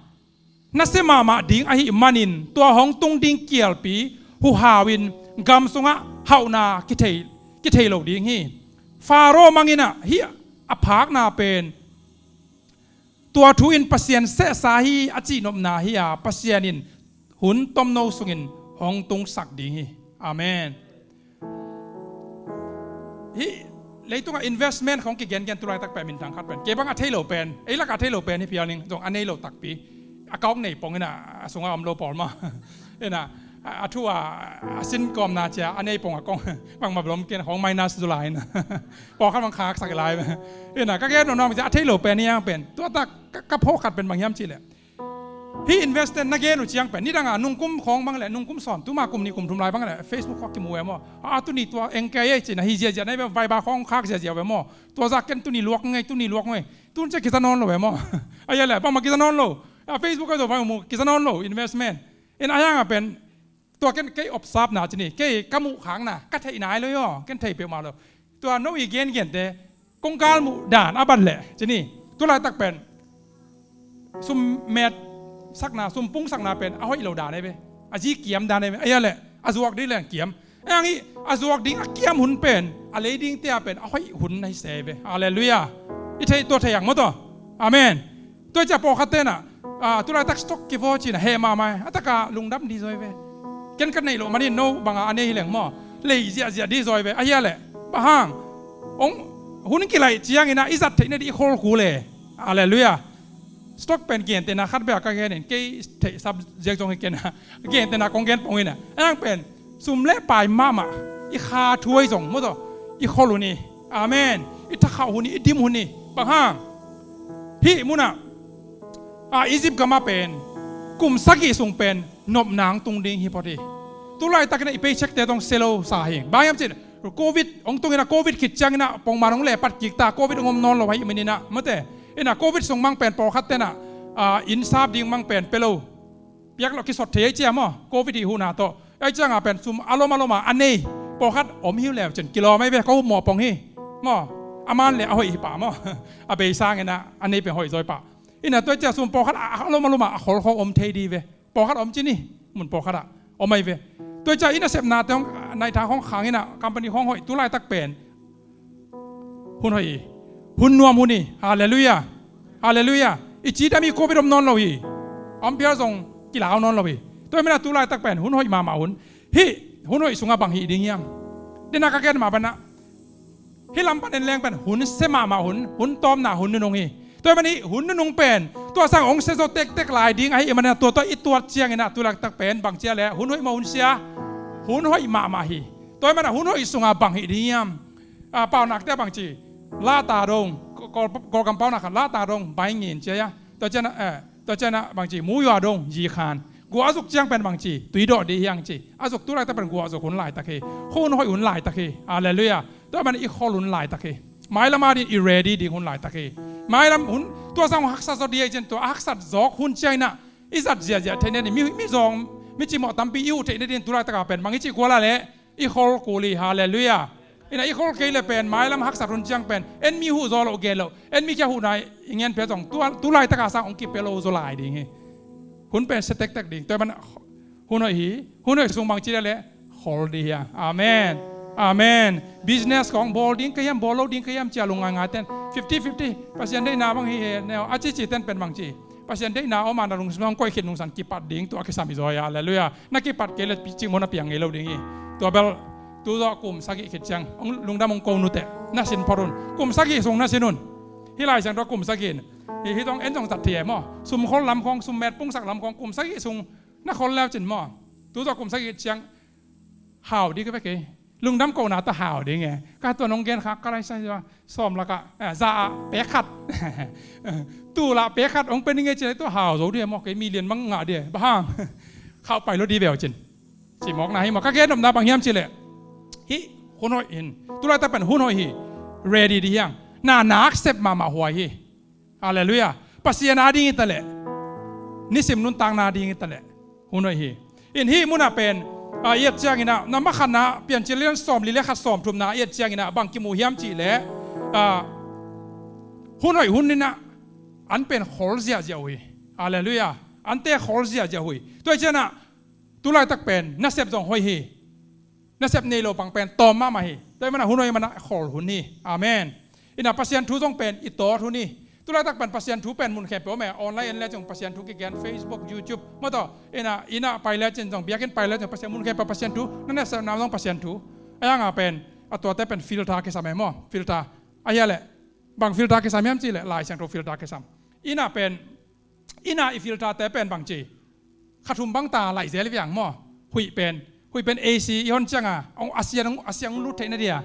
nasia mahmah ding ahih manin, tua hong tung ding kialpi huhau in gam sungah hauhna kithei, kithei lo ding hi. Faro manginah hih a phakna pen tua thu in Pasian sehsa hi a cihnopna hi a, Pasian in hun tomno sungin hong tungsak ding hi. Amen. Hih leitungah investment khong kigengen tu laitak pen minthang khat pen, kei bang a thei lo pen, ei lakah a thei lo pen hi phial ning, zong a nei lo takpi. Account nei pong inah a sungah om lo pawl maw. Inah a, a thu a, a sin kawmna cia a nei pong a kong bangmah lom ken khong minus zu lai inah. Pawlkhat bang khaksak lai. Inah ka gen nuam nuam cia a thei lo pen hi hang pen, tua tak ka, ka phawk khat pen bang hiam cih leh, hih investment na gen uh ciang pen, nidangah nungkum khawng bang le, nungkum sawn, tuma kum nih kum thum lai bang le, Facebook khawng kimu e maw. A, tuni tua eng kei ei cin a, hi ziahziah na hi ve, Viber khawng khak ziahziah ve maw. Tua zah ken tuni luak ngei, tuni luak ngei. Tun cia kiza nawn lo ve maw. A, ya le, bangmah kiza nawn lo. A, Facebook a zo bang mu kiza nawn lo, investment. In a hiangah pen, tua ken kei observe na cin hi, kei ka muh khakna, ka theih nai lo hi aw, ken thei peuhmah lo. Tua no i gengente, kong galmuh dan a ban leh cin hi, tu laitak pen sum met sakna, sum pung sakna pen a hoih lo dan ei ve. A zi kiam dan ei ve. A ya leh a zuak ding leh kiam. A yang hi, a zuak ding a kiam hun pen a lei dingte a pen a hoih hun na hi se ve. Halleluiah. I theih tua thei ang maw tua. Amen. Tua cia pawlkhat tenah, ah, tu laitak stock kivaw cin a heh mahmah, a taka lungdam dih zaw ei ve. Ken ka neih loh manin no banga a nei hi leng maw, lei ziahziah dih zaw ei ve. A hia leh, bang hang, ong, hun kilaih ciangin ah i zat theih nadih i khol kul e. Halleluiah. Stock pen gentehna khat bek a ka genin, kei theih subject zong hi ken a, gentehna kong gen pong in a, a yang pen sum le pai mahmah, i kha thuai zong maw tua, i khol hun hi. Amen. I thakhauh hun hi, i dim hun hi. Bang hang, hih munah, a, Egypt gamah pen kum sagih sung pen nopna hong tung ding hi phot hi. Tu laitakin ah i paycheck te tawh hong sia lo sa hi. Bang hiam cih leh covid hong tung in ah, covid khit ciangin ah pongman hong lehpat kik ta, covid hong om nawn lo ahih manin ah, mate. In ah covid sung mang pen pawlkhat ten ah, a, inn sap ding mang pen pia lo, piak lo, kisot thei ei cia maw, covid hih hun a tawh. Ei ciangah pen sum a lom a lom a a nei pawlkhat om hi uh leu cin kilawm ei ve, ka upmawh pong hi maw. A man le a hoih hi pah maw. A bei sangin ah a nei pen hoih zaw hi pah. In ah tua cia sum pawlkhat a, a lom a lom a a khol khawng om thei dih ve. Pawlkhat om cin hi, mun pawlkhat ah om ei ve. Tua cia in ah sepnate hong, naitha khawng khang in ah, company khawng hoih, tu laitak pen hun hoih hi. Hun nuam hun hi. Halleluiah. Halleluiah. I cidam hi, covid om nawn lo hi. Om phial zong kilau nawn lo hi. Tua hi manin ah tu laitak pen hun hoih mahmah hun. Hih hun hoih sungah bang hih ding hiam? Dena ka gen mah banah, hih lam pan en leng pen hun sia mahmah hun, hun tawpna hun nunung hi. Tua hi manin hih hun nunung pen tua sang hong sia zaw tektek lai ding ahih manin ah, tua tawh i tuat ciangin ah tu laitak pen bang cia leh hun hoih maw hun sia? Hun hoih mahmah hi. Tua hi manin ah hun hoih sungah bang hih ding hiam? A, paunakte bang ci, lata dong, Kawl, Kawlgam paunak khat, lata dong bai ngin cia ia. Tua ciang ah, eh, tua ciang ah bang ci, muyua dong zi khan. Guah a zuk ciang pen bang ci, tui dawh dih hiang ci. A zuk tu laitak pen guah zuk hun laitak hi. Hun hoih hun laitak hi. Halleluiah. Tua manin i khol hun laitak hi. Mailam a ding i ready ding hun laitak hi. Mailam hun, tua sang haksat zaw dih ei cin, tua haksat zawk hun ciangin ah i zat ziahziah theih nadih, mi, mi zawng, mi cimawh tampi i huh theih nadih tu laitak a pen bang i cih kua lai leh i khol kul hi. Halleluiah. In ah i khol kei leh pen mailam haksat hun ciang pen en mi huh zaw loh gen loh, en mi kia huhna i ngen phial zong tu, tu laitak a sang hong kipia lo zaw lai ding hi. Hun pen sia tektek ding. Tua hi manin hun hoih hi. Hun hoih sung bang ci leh khol dih hi a. Amen. Amen. Business khawng bawl ding ka hiam, bawl lo ding ka hiam cia lung ngaingai ten, fifty fifty, Pasian deihna bang hi hi neu a cici ten pen bang ci, Pasian deihna om a na lungsim hong koih khit nungsan kipat ding, tua kisam hi zaw hi a. Halleluiah. Na kipat kei leh cingmawh na piang ngei lo ding hi. Tua bel tu zawh kum sagih khit ciang hong lungdam hong ko nuteh, na sin phot un. Kum sagih sung na sin un. Hih Lai Siangtho kum sagih in, hih, hih zong en zong zat thei ei maw. Sum khol lam khawng, sum met pungsak lam khawng kum sagih sung na khol leu cin maw, tu zawh kum sagih khit ciang hau dih ka ve kei. Lungdam kohna tawh hau ding e. Ka tua nong gen kha ka lai sa sawm lakah, eh, za ah pek khat, tul ah pek khat hong pia ding e ci leh tua hau zo ding e maw, kei million bang ngah ding e. Bang hang? Khauh pai lo ding ve uh cin. Cimawkna hi maw, ka gen nopna bang hiam ci leh, hih hun hoih in, tulaitak pen hun hoih hi. Ready ding hi hang. Na nak sep mahmah huai hi. Halleluiah. Pasian a ding hi ta leh, nisim nuntakna a ding hi ta leh, hun hoih hi. In hih munah pen, ah, i et ciangin ah, na makhatna Piancil lian sawmli le khat sawmthumna i et ciangin ah bang kimu hiam cih leh, ah, hun hoih hun in ah an pen khol ziahziah uh hi. Halleluiah. Ante khol ziahziah uh hi. Tua hi ciangin ah, tulaitak pen nasep zong hoih hi. Nasep nei lo bang pen tawm mahmah hi. Tua hi manah hun hoih manah khol hun hi. Amen. Inah Pasian thu zong pen i tawt hun hi. Tulaitak pen Pasian thu pen mun khempeuh om e. Online en lecin Pasian thu kigen, Facebook, YouTube, maw tawh. Inah, inah pai lecin zong, biakinn pai lecin Pasian, mun khempeuh Pasian thu. Na nasepna zong Pasian thu. A yang a pen, a tuate pen filter kisam e maw. Filter. A hia leh, bang filter kisam hiam cih leh Lai Siangtho filter kisam. Inah pen, inah i filter te pen bang ci, kha thum bang ta laih zel hi ve hang maw. Huih pen, huih pen A C i hon ciangin a siang, a siang lut theihna dia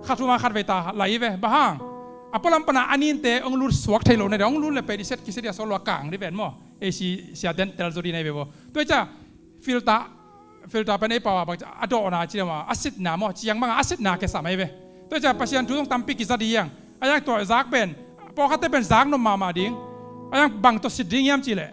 kha thum a khat vei ta laih hi ve. Bang hang? A pualam pana a ninte hong lut suak thei lohna dia, hong lut leh pen i set kisia dia, solo a kang ding ven maw. A C sia den tel zo ding na hi ve maw. Tua hi ciang filter, filter pen ei pau a bang ci, a dawhna ci ding maw, a sitna maw, ciang bangin a sitna kisam ahi ve. Tua hi ciang Pasian thu zong tampi kiza ding hi hang. A yang tua zak pen, pawlkhatte pen zak nop mahmah ding. A yang bang tawh sit ding hiam cih leh,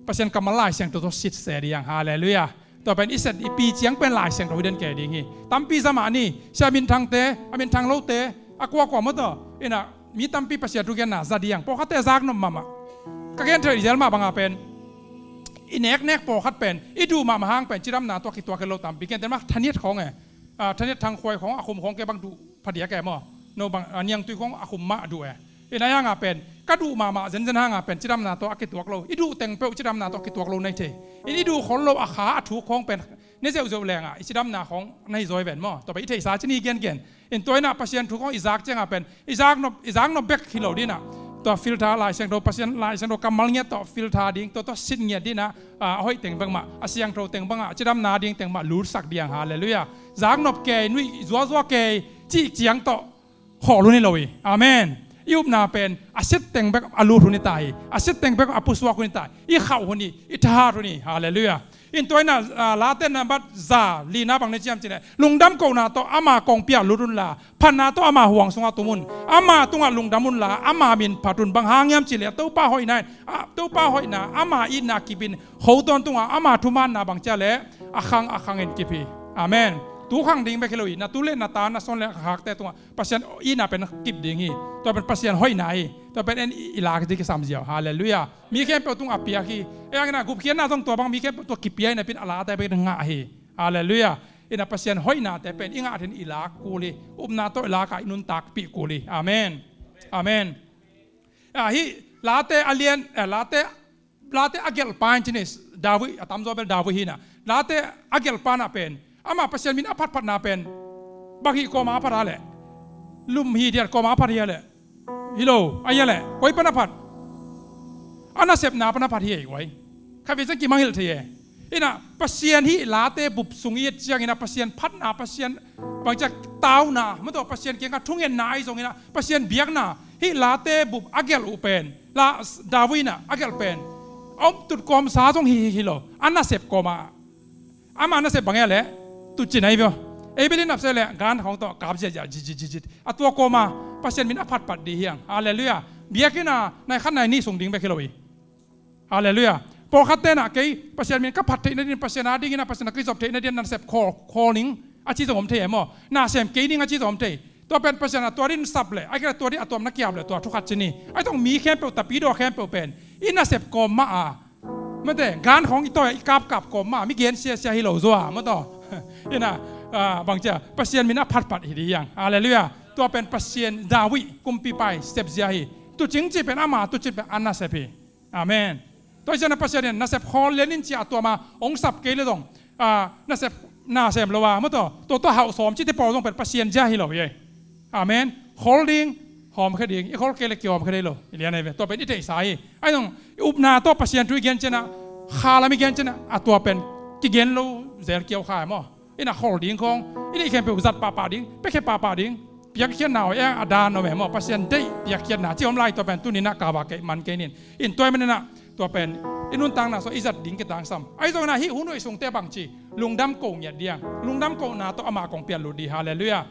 Pasian kammal Lai Siangtho tawh sit se ding hi hang. Halleluiah. Tua pen i set i pi ciang pen Lai Siangtho hi den kei ding hi. Tampi za mah ni, sia minthangte, a minthang lote, a kuakua maw tawh. Inah mi tampi Pasian thu genna za ding hi hang. Pawlkhatte zak nop mahmah. Ka gen thei zel mah bangin pen, i neknek pawlkhat pen i duh mahmah hang pen cidamna tawh kituak hi lo, tampi gentehna mah thaniat khawng e. Ah, thaniat thangkhuai khawng a khum khawng kei bang duh phadiak e maw. No bang, ah, niangtui khawng a khum mah duh e. Inah a yang a pen ka duh mahmah zenzen hang a pen cidamna tawh a kituak lo. I duh teng peuh cidamna tawh kituak lo na hi thei. In i duh khol lo a kha a thuk khawng pen ne zeuhzeuh leng a i cidamna khawng na hi zaw hi ven maw. Tua pen i theihsa ci ni, gengen. In tua inah Pasian thu khawng i zak ciang a pen i zak nop, i zak nop bek hi lo ding inah, tua filter Lai Siangtho, Pasian Lai Siangtho kammal ngiat tawh filter ding, tua tawh sit ngiat ding inah, ah, a hoih teng bek mah, a siangtho teng bangin, cidamna ding teng mah lutsak ding hi hang. Halleluiah. Zak nop kei, nuih zuazua kei cih ciang tawh khawl hun hi lo hi. Amen. I upna pen a sit teng bek a lut hun hi ta hi. A sit teng bek a pusuak hun hi ta hi. I khauh hun hi, i thahat hun hi. Halleluiah. In tua inah, ah, Late nambat za lina bang na ci hiam cih leh, lungdam kohna tawh ama kongpi ah lut unla, phatna tawh ama huang sungah tum un. Ama tungah lungdam unla, ama min phat un. Bang hang hiam cih leh Topa hoihna in, ah, Topa hoihna, ama itna kip in, ho tawntungah ama thumanna bang ci a leh a khang a khangin kip hi. Amen. Tu khang ding bek hi lo hi. Na tu le na ta, na suan le na khakte tungah Pasian itna pen kip ding hi. Tua pen Pasian hoihna hi. Tua pen en i, i lak ding kisam ziau. Halleluiah. Mi khempeuh tungah a piak hi. Ei ang inah gupkhiatna zong tua bang mi khempeuh tungah kipia hi napi in a Late bek in ngah hi. Halleluiah. Inah Pasian hoihnate pen i ngah ding in i lak kul hi. Upna tawh i lak a i nuntakpih kul hi. Amen. Amen. Ah, hih Late a lian, eh, Late Late a gelhpa in ci ni, David, a tamzaw bel David hi inah. Late a gelhpa inah pen, amah Pasian min a phatphatna pen bang hih kawmah a phat a leh, lum hi diat kawmah a phat hi a leh, hi lo, a hia leh, koi pan a phat? A nasepna pan a phat hi ei guai. Khatvei ciang kimangngilh thei e. Inah Pasian hih Late bup sung i et ciang inah Pasian phatna, Pasian bangci a tauna, maw tawh, Pasian kiangah thungetna ahi zong inah, Pasian biakna, hih Late bup a gelh uh pen, la, David inah a gelh pen, a om tut kawmsa zong hi, hi, hi lo, a nasep kawmah. Ama nasep bang e a leh, tutcin ahi ve aw. Ei bel in napse leh gan khawng tawh kap ziahziah, zit, zit, zit, zit. A tua kawmah Pasian min a phatphat ding hi hang. Halleluiah. Biakinn ah nai khat nai nih sung ding bek hi lo hi. Halleluiah. Pawlkhatte inah kei Pasian min ka phat theihna dingin, Pasian a dingin, Pasian a kizop theihna dingin nasep khawl, khawl ning a ci zong om thei e maw. Nasem kei ning a ci zong om thei. Tua pen Pasian a tua dingin sap leh, a kei a tua dingin a tuam na kiap leh tua thu khat ci ni. Ahi zong mi khempeuh, tapidaw khempeuh pen i nasep kawm mah a, mate, gan khawng i tawi a i kapkap kawm mah a, mi gen siasia hi lo zaw a, maw tawh. Inah, ah, bangci a, Pasian min a phatphat hi ding hi hang. Halleluiah. Tua pen Pasian David kumpipa i sepzia hi. Tucing cih pen ama tucin pen a nasep hi. Amen. Tua hi ciangin Pasian in nasep khawl lian in ci a, tua ma hong sap kei leh zong, ah, nasep, nasem lo a, maw tawh, tua tawh hauh sawm cihte pawl zong pen Pasian zia hi lo hi. Amen. Khawl ding, hawmkhia ding, i khawl kei leh kihawmkhia ding hi lo, i lian ahi ve. Tua pen i theihsa hi. Ahi zong, i upna tawh Pasian thu i gen ciangin, kha lam i gen ciangin, a tua pen kigen lo zel kiau kha hi maw. Ina khol ding khawng, ina i khempeuh zat pahpah ding, piakhia pahpah ding. Piakkhiatna aw, eng a dan aw meh maw, Pasian deih piakkhiatna ci om lai, tua pen tuni-in ah kava kei man kei nin. In tua ahih manin ah tua pen i nuntakna sungah i zat ding kitangsam. Ahi zongin ah hih hun hoih sungte bangci, lungdam ko ngiat ding, lungdam kohna tawh amah kong pianlut ding. Halleluiah.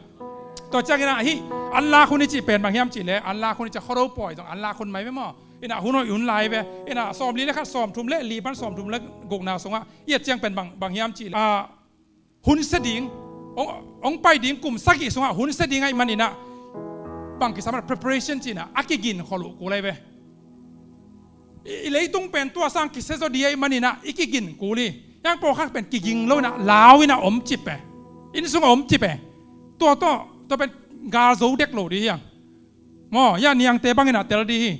Tua ciangin ah hih anlak hun i cih pen bang hiam cih leh, anlak hun i cih, Khuado pawi zong anlak hun mai ve maw. Ina hun hoih hun lai ve. Ina sawmli le khat, sawmthum le li pan sawmthum le gukna sungah i et ciang pen bang, bang hiam cih leh, ah, hun sia ding, hong, hong pai ding kum sagih sungah hun sia ding ahih manin ah, bang kisam ah preparation cih in ah, a kigin khol uh kul ahi ve. I, i leitung pen tua sang kisia zaw ding ahih manin ah i kigin kul hi. Hiang pawlkhat pen kiging lo in ah, lau in ah om cip e. Inn sungah om cip e. Tua tawh, tua pen gal zo dek lo ding hiang. Maw, ya niangte bangin ah tel ding hi.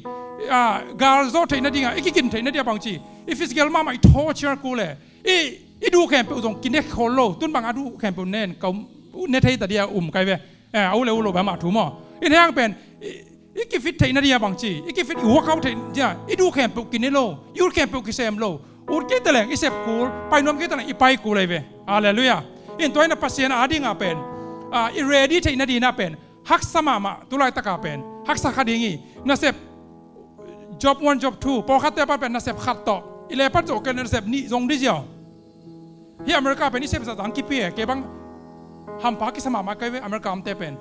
Ah, gal zo theih nading ah, i kigin theih nading ah bangci, i physical mahmah i torture kul e. I, i duh khempeuh zong kine khol lo, tun bang a duh khempeuh nen, ka um, ne thei ta ding a um kai ve. Eh, a u le u lo bang mah thu maw. In hiang pen, i, i kifit theih nading a bangci, i kifit, i workout theih ding a, i duh khempeuh kine lo, i ut khempeuh kisem lo. Ut kei ta leng i sep kul, pai nuam kei ta leng i pai kul ahi ve. Halleluiah. In tua in ah Pasian a ding a pen, ah, i ready theih nading a pen, haksa mahmah, tu laitak a pen haksa kha ding hi. Nasep, job one, job two, pawlkhatte pan pen nasep khat tawh, i le pan zawh kei leh nasep nih zong ding ziau. Hih America pen i sep zahzah kipia e, kei bang hampha kisa mahmah kai ve America omte pen.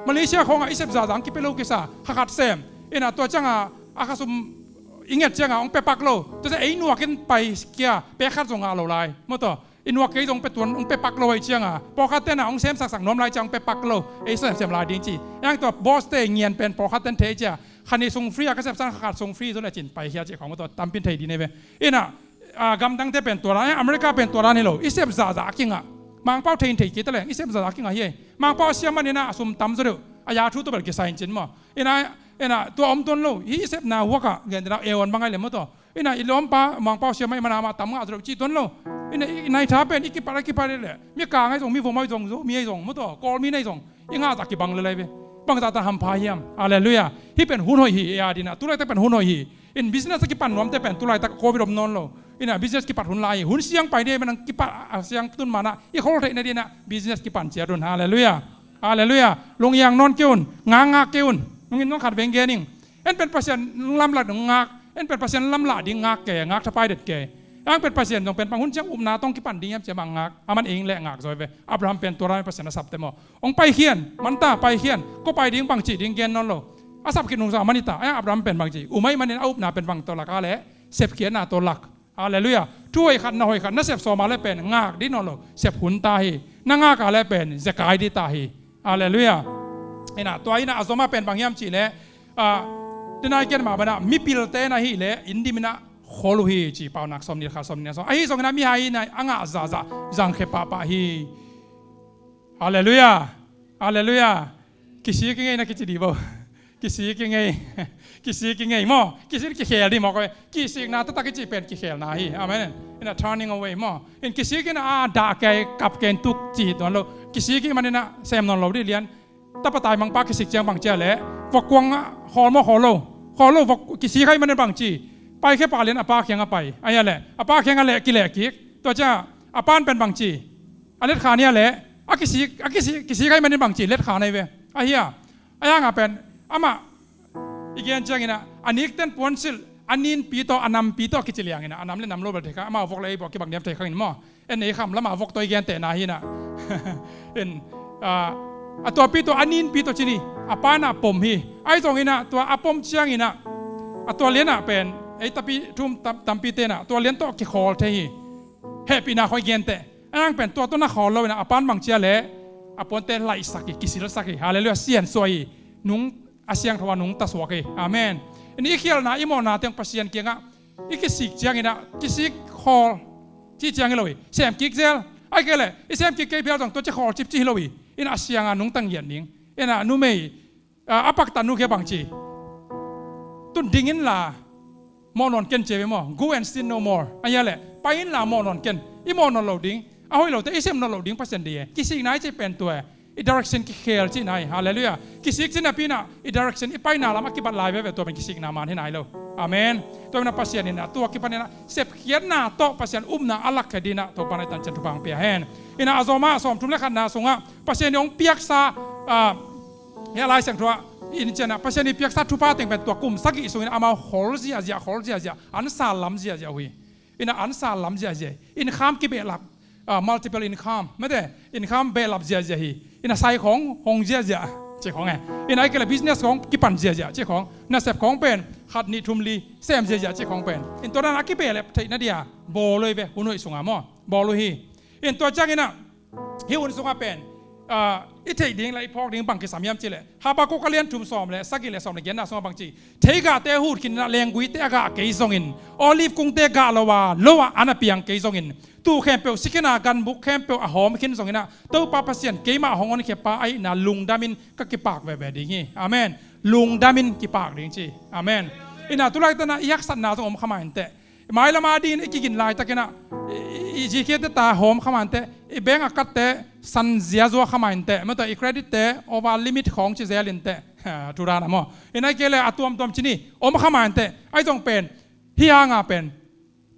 Malaysia khawngah i sep zahzah kipia lo kisa, kha khat sem. Ina tua ciangah a khasum i nget ciangah hong pia pak lo. Tua ciang ei nuak in pai kia, pek khat zong ngah lo lai. Maw tua, i nuak kei zong pia tuan, hong pia pak lo ahih ciangah, pawlkhatte in ah hong semsaksak nuam lai ciang hong pia pak lo, ei semsem lai ding ci. Eng tua boss-te ngian pen pawlkhatte in thei ciang, kha nih sung free a ka sep sang kha khat sung free zaw le cin paikhia cih khawng maw tua, tampi in thei ding ahi ve. Ina, ah, gamdangte pen tua dan, eh, America pen tua dan hi lo, i sep zahzah a kingah. Mangpau thei in thei kei ta leng, i sep zahzah a kingah hi e. Mangpau a siam manin ah a sum tam zaw deuh, a ya thu tawh bel kisai in cin maw. Ina, ina, tua om tuan lo, hih i sepna huakah, gentehna, eon bang ahi leh maw tua. Ina, i lawmpa Mangpau siam ahih manin amah tam ngah zaw deuh cih tuan lo. Ina, i naitha pen, i kipat, i kipat leh, Mika ahi zong, mi vom ahi zong, Zomi ahi zong, maw tua, Kawlmi ahi zong, i ngah zah kibang lel ahi ve. Bang zahtan hampha hiam. Halleluiah. Hih pen hun hoih hi, ei a ding ah, tu laitak pen hun hoih hi. In business a kipan nuamte pen tu laitak Covid om nawn lo. Ina business kipat hun lai hi. Hun siang pai ding, man kipat a siang tun man ah i khol theih nading ah business kipan ciat un. Halleluiah. Halleluiah. Lungiang nawn kei un, ngakngak kei un. Nungin nong khat veng gen ing. En pen Pasian lamlah ding ngak, en pen Pasian lamlah ding ngak kei, ngak thapai det kei. Eng pen Pasian zong pen bang hun ciang upna tawh kipan ding hiam ci-a bang ngak, aman ei ing leh ngak zaw ahi ve. Abraham pen tua dan Pasian a sapte maw. Hong paikhian, manta paikhian, kua pai ding bang cih ding gen nawn lo. A sap khit nung zah man hi ta, a Abraham pen bang ci, um ahih manin a upna pen bang tawh lak a leh, sepkhiatna tawh lak. Halleluiah. Thu hoih khat, na hoih khat, na sep sawm a leh pen ngak ding nawn lo, sep hun ta hi. Na ngak a leh pen zekai ding ta hi. Halleluiah. Ina, tua ina a zom a pen bang hiam cih leh, ah, denai ken mah bana mipilte na hih leh inn dim ina khol uh hi ci, Paunak sawmnih le khat, sawmnih le sawm. Ahi zongin ah mihai ina a ngah zahzah zangkhia pahpah hi. Halleluiah. Halleluiah. Kisik i ngei na kici dih bo. Kisik i ngei. Kisik i ngei maw. Kisik kikhel dih maw. Kisikna taktak i cih pen kikhelna hi. Amen. Ina turning away maw. In kisik ina a dah kei, kap kei, tuk cih tuan lo. Kisik i man ina sem nawn lo dih lian. Tapa taimangpa kisik ciang bang ci a leh, vok kuang ah khawl maw, khawl lo. Khawl lo, vok kisik ahih manin bang ci, paikhia pah lian a pa kiangah pai. Ahi a leh a pa kiangah leh kileh kik. Tua ciang a pan pen bang ci, a letkhan hi a leh, a kisik, a kisik, kisik ahih manin bang ci, letkhan ahi ve. Ahi a, a hiangah pen amah i gen ciangin ah, a nikten puansilh, a ninpi tawh, a nampi tawh kici liangin ah, a nam le nam lo bel thei kha, amah vok le ei vok kibang diam thei kha in maw. En ei kham lamah vok tawh i gentehna hi inah. En, ah, a tuapi tawh, a ninpi tawh ci ni, a pa inah pom hi. Ahi zongin ah tua a pom ciangin ah, a tua lianah pen ei tapi thum tam-, tampi tenah tua lian tawh kikhawl thei hi. Hehpihna khawng i genteh. Ahi hang pen tua tawh na khawl lo inah a pan bang cia leh a puante laihsak hi, kisilsak hi. Halleluiah, siansuah hi. Nung a siangtho a nungta suak hi. Amen. En i khialhna, i mawhna teng Pasian kiangah i kisik ciangin ah, kisik khawl cih ciang hi lo hi, sem kik zel. Ahih kei leh i sem kik kei phial zong tua ci khawl cipcip hi lo hi. Inah a siang a nungta ngiat ning. Inah numei, a, a paktat nu kia bang ci, tun ding inla, mawh nawn ken ci ve maw. Go and sin no more. Ahi a leh pai inla mawh nawn ken. I mawh nawn loh ding, a hoih lote i sem nawn loh ding Pasian deih e. Kisikna i cih pen tua e. I direction kikhel cihna hi. Halleluiah. Kisik cih napi inah i direction, i paina lam a kibat lai veve, tua pen kisikna man hi nai lo. Amen. Tua ina Pasian ina tua kipan ina sepkhiatna tawh Pasian upna a lakkhia dinah Topa na i tancian thupha hong pia hen. Ina a zomah sawmthum le khatna sungah Pasian i hong piaksa ah, hia Lai Siangtho ah in cianah Pasian i piaksa thupha teng pen tua kum sagih sungin amau khol ziahziah khol ziahziah an sal lam ziahziah uh hi. Ina an sal lam ziahziah hi. Income kibehlap, ah, multiple income mate income behlap ziahziah hi. Ina sai khawng hong ziahziah ci khawng e. Ina ai kei le business khawng kipan ziahziah ci khawng nasep khawng pen khat nih thum li sem ziahziah ci khawng pen in tua dan a kibehlap theihna dia bawl uh hi ve hun hoih sungah maw bawl uh hi. In tua cianginah hih hun sungah pen ah, i theih ding le i phawk ding bang kisam hiam cihleh Habakkuk a lian thum sawm le sagih le sawm le giatna sungah bang ci. Theigahte a hut khin inah lengguite a gah kei zongin olive kungte gah lo a lo ah an a piang kei zongin tuh khempeuh si khin a ganbuk khempeuh a hawm khin zonginah Topa Pasian keimah hong honkhia pa ahihna lungdamin ka kipak veve ding hi. Amen. Lungdamin kipak ding ci. Amen. Ina tulaitanah i haksatna zong om kha mah inteh. Mailam a dingin i kigin laitakinah i, i, i zikhiate ta hawm kha mah inteh, i bank account-te san ziazua kha mah inteh, mate i credit-te over limit khawng ci zel inteh. Thu dan a maw? Ina ai kei le a tuamtuam ci ni om kha mah inteh. Ai zong pen hih hanga pen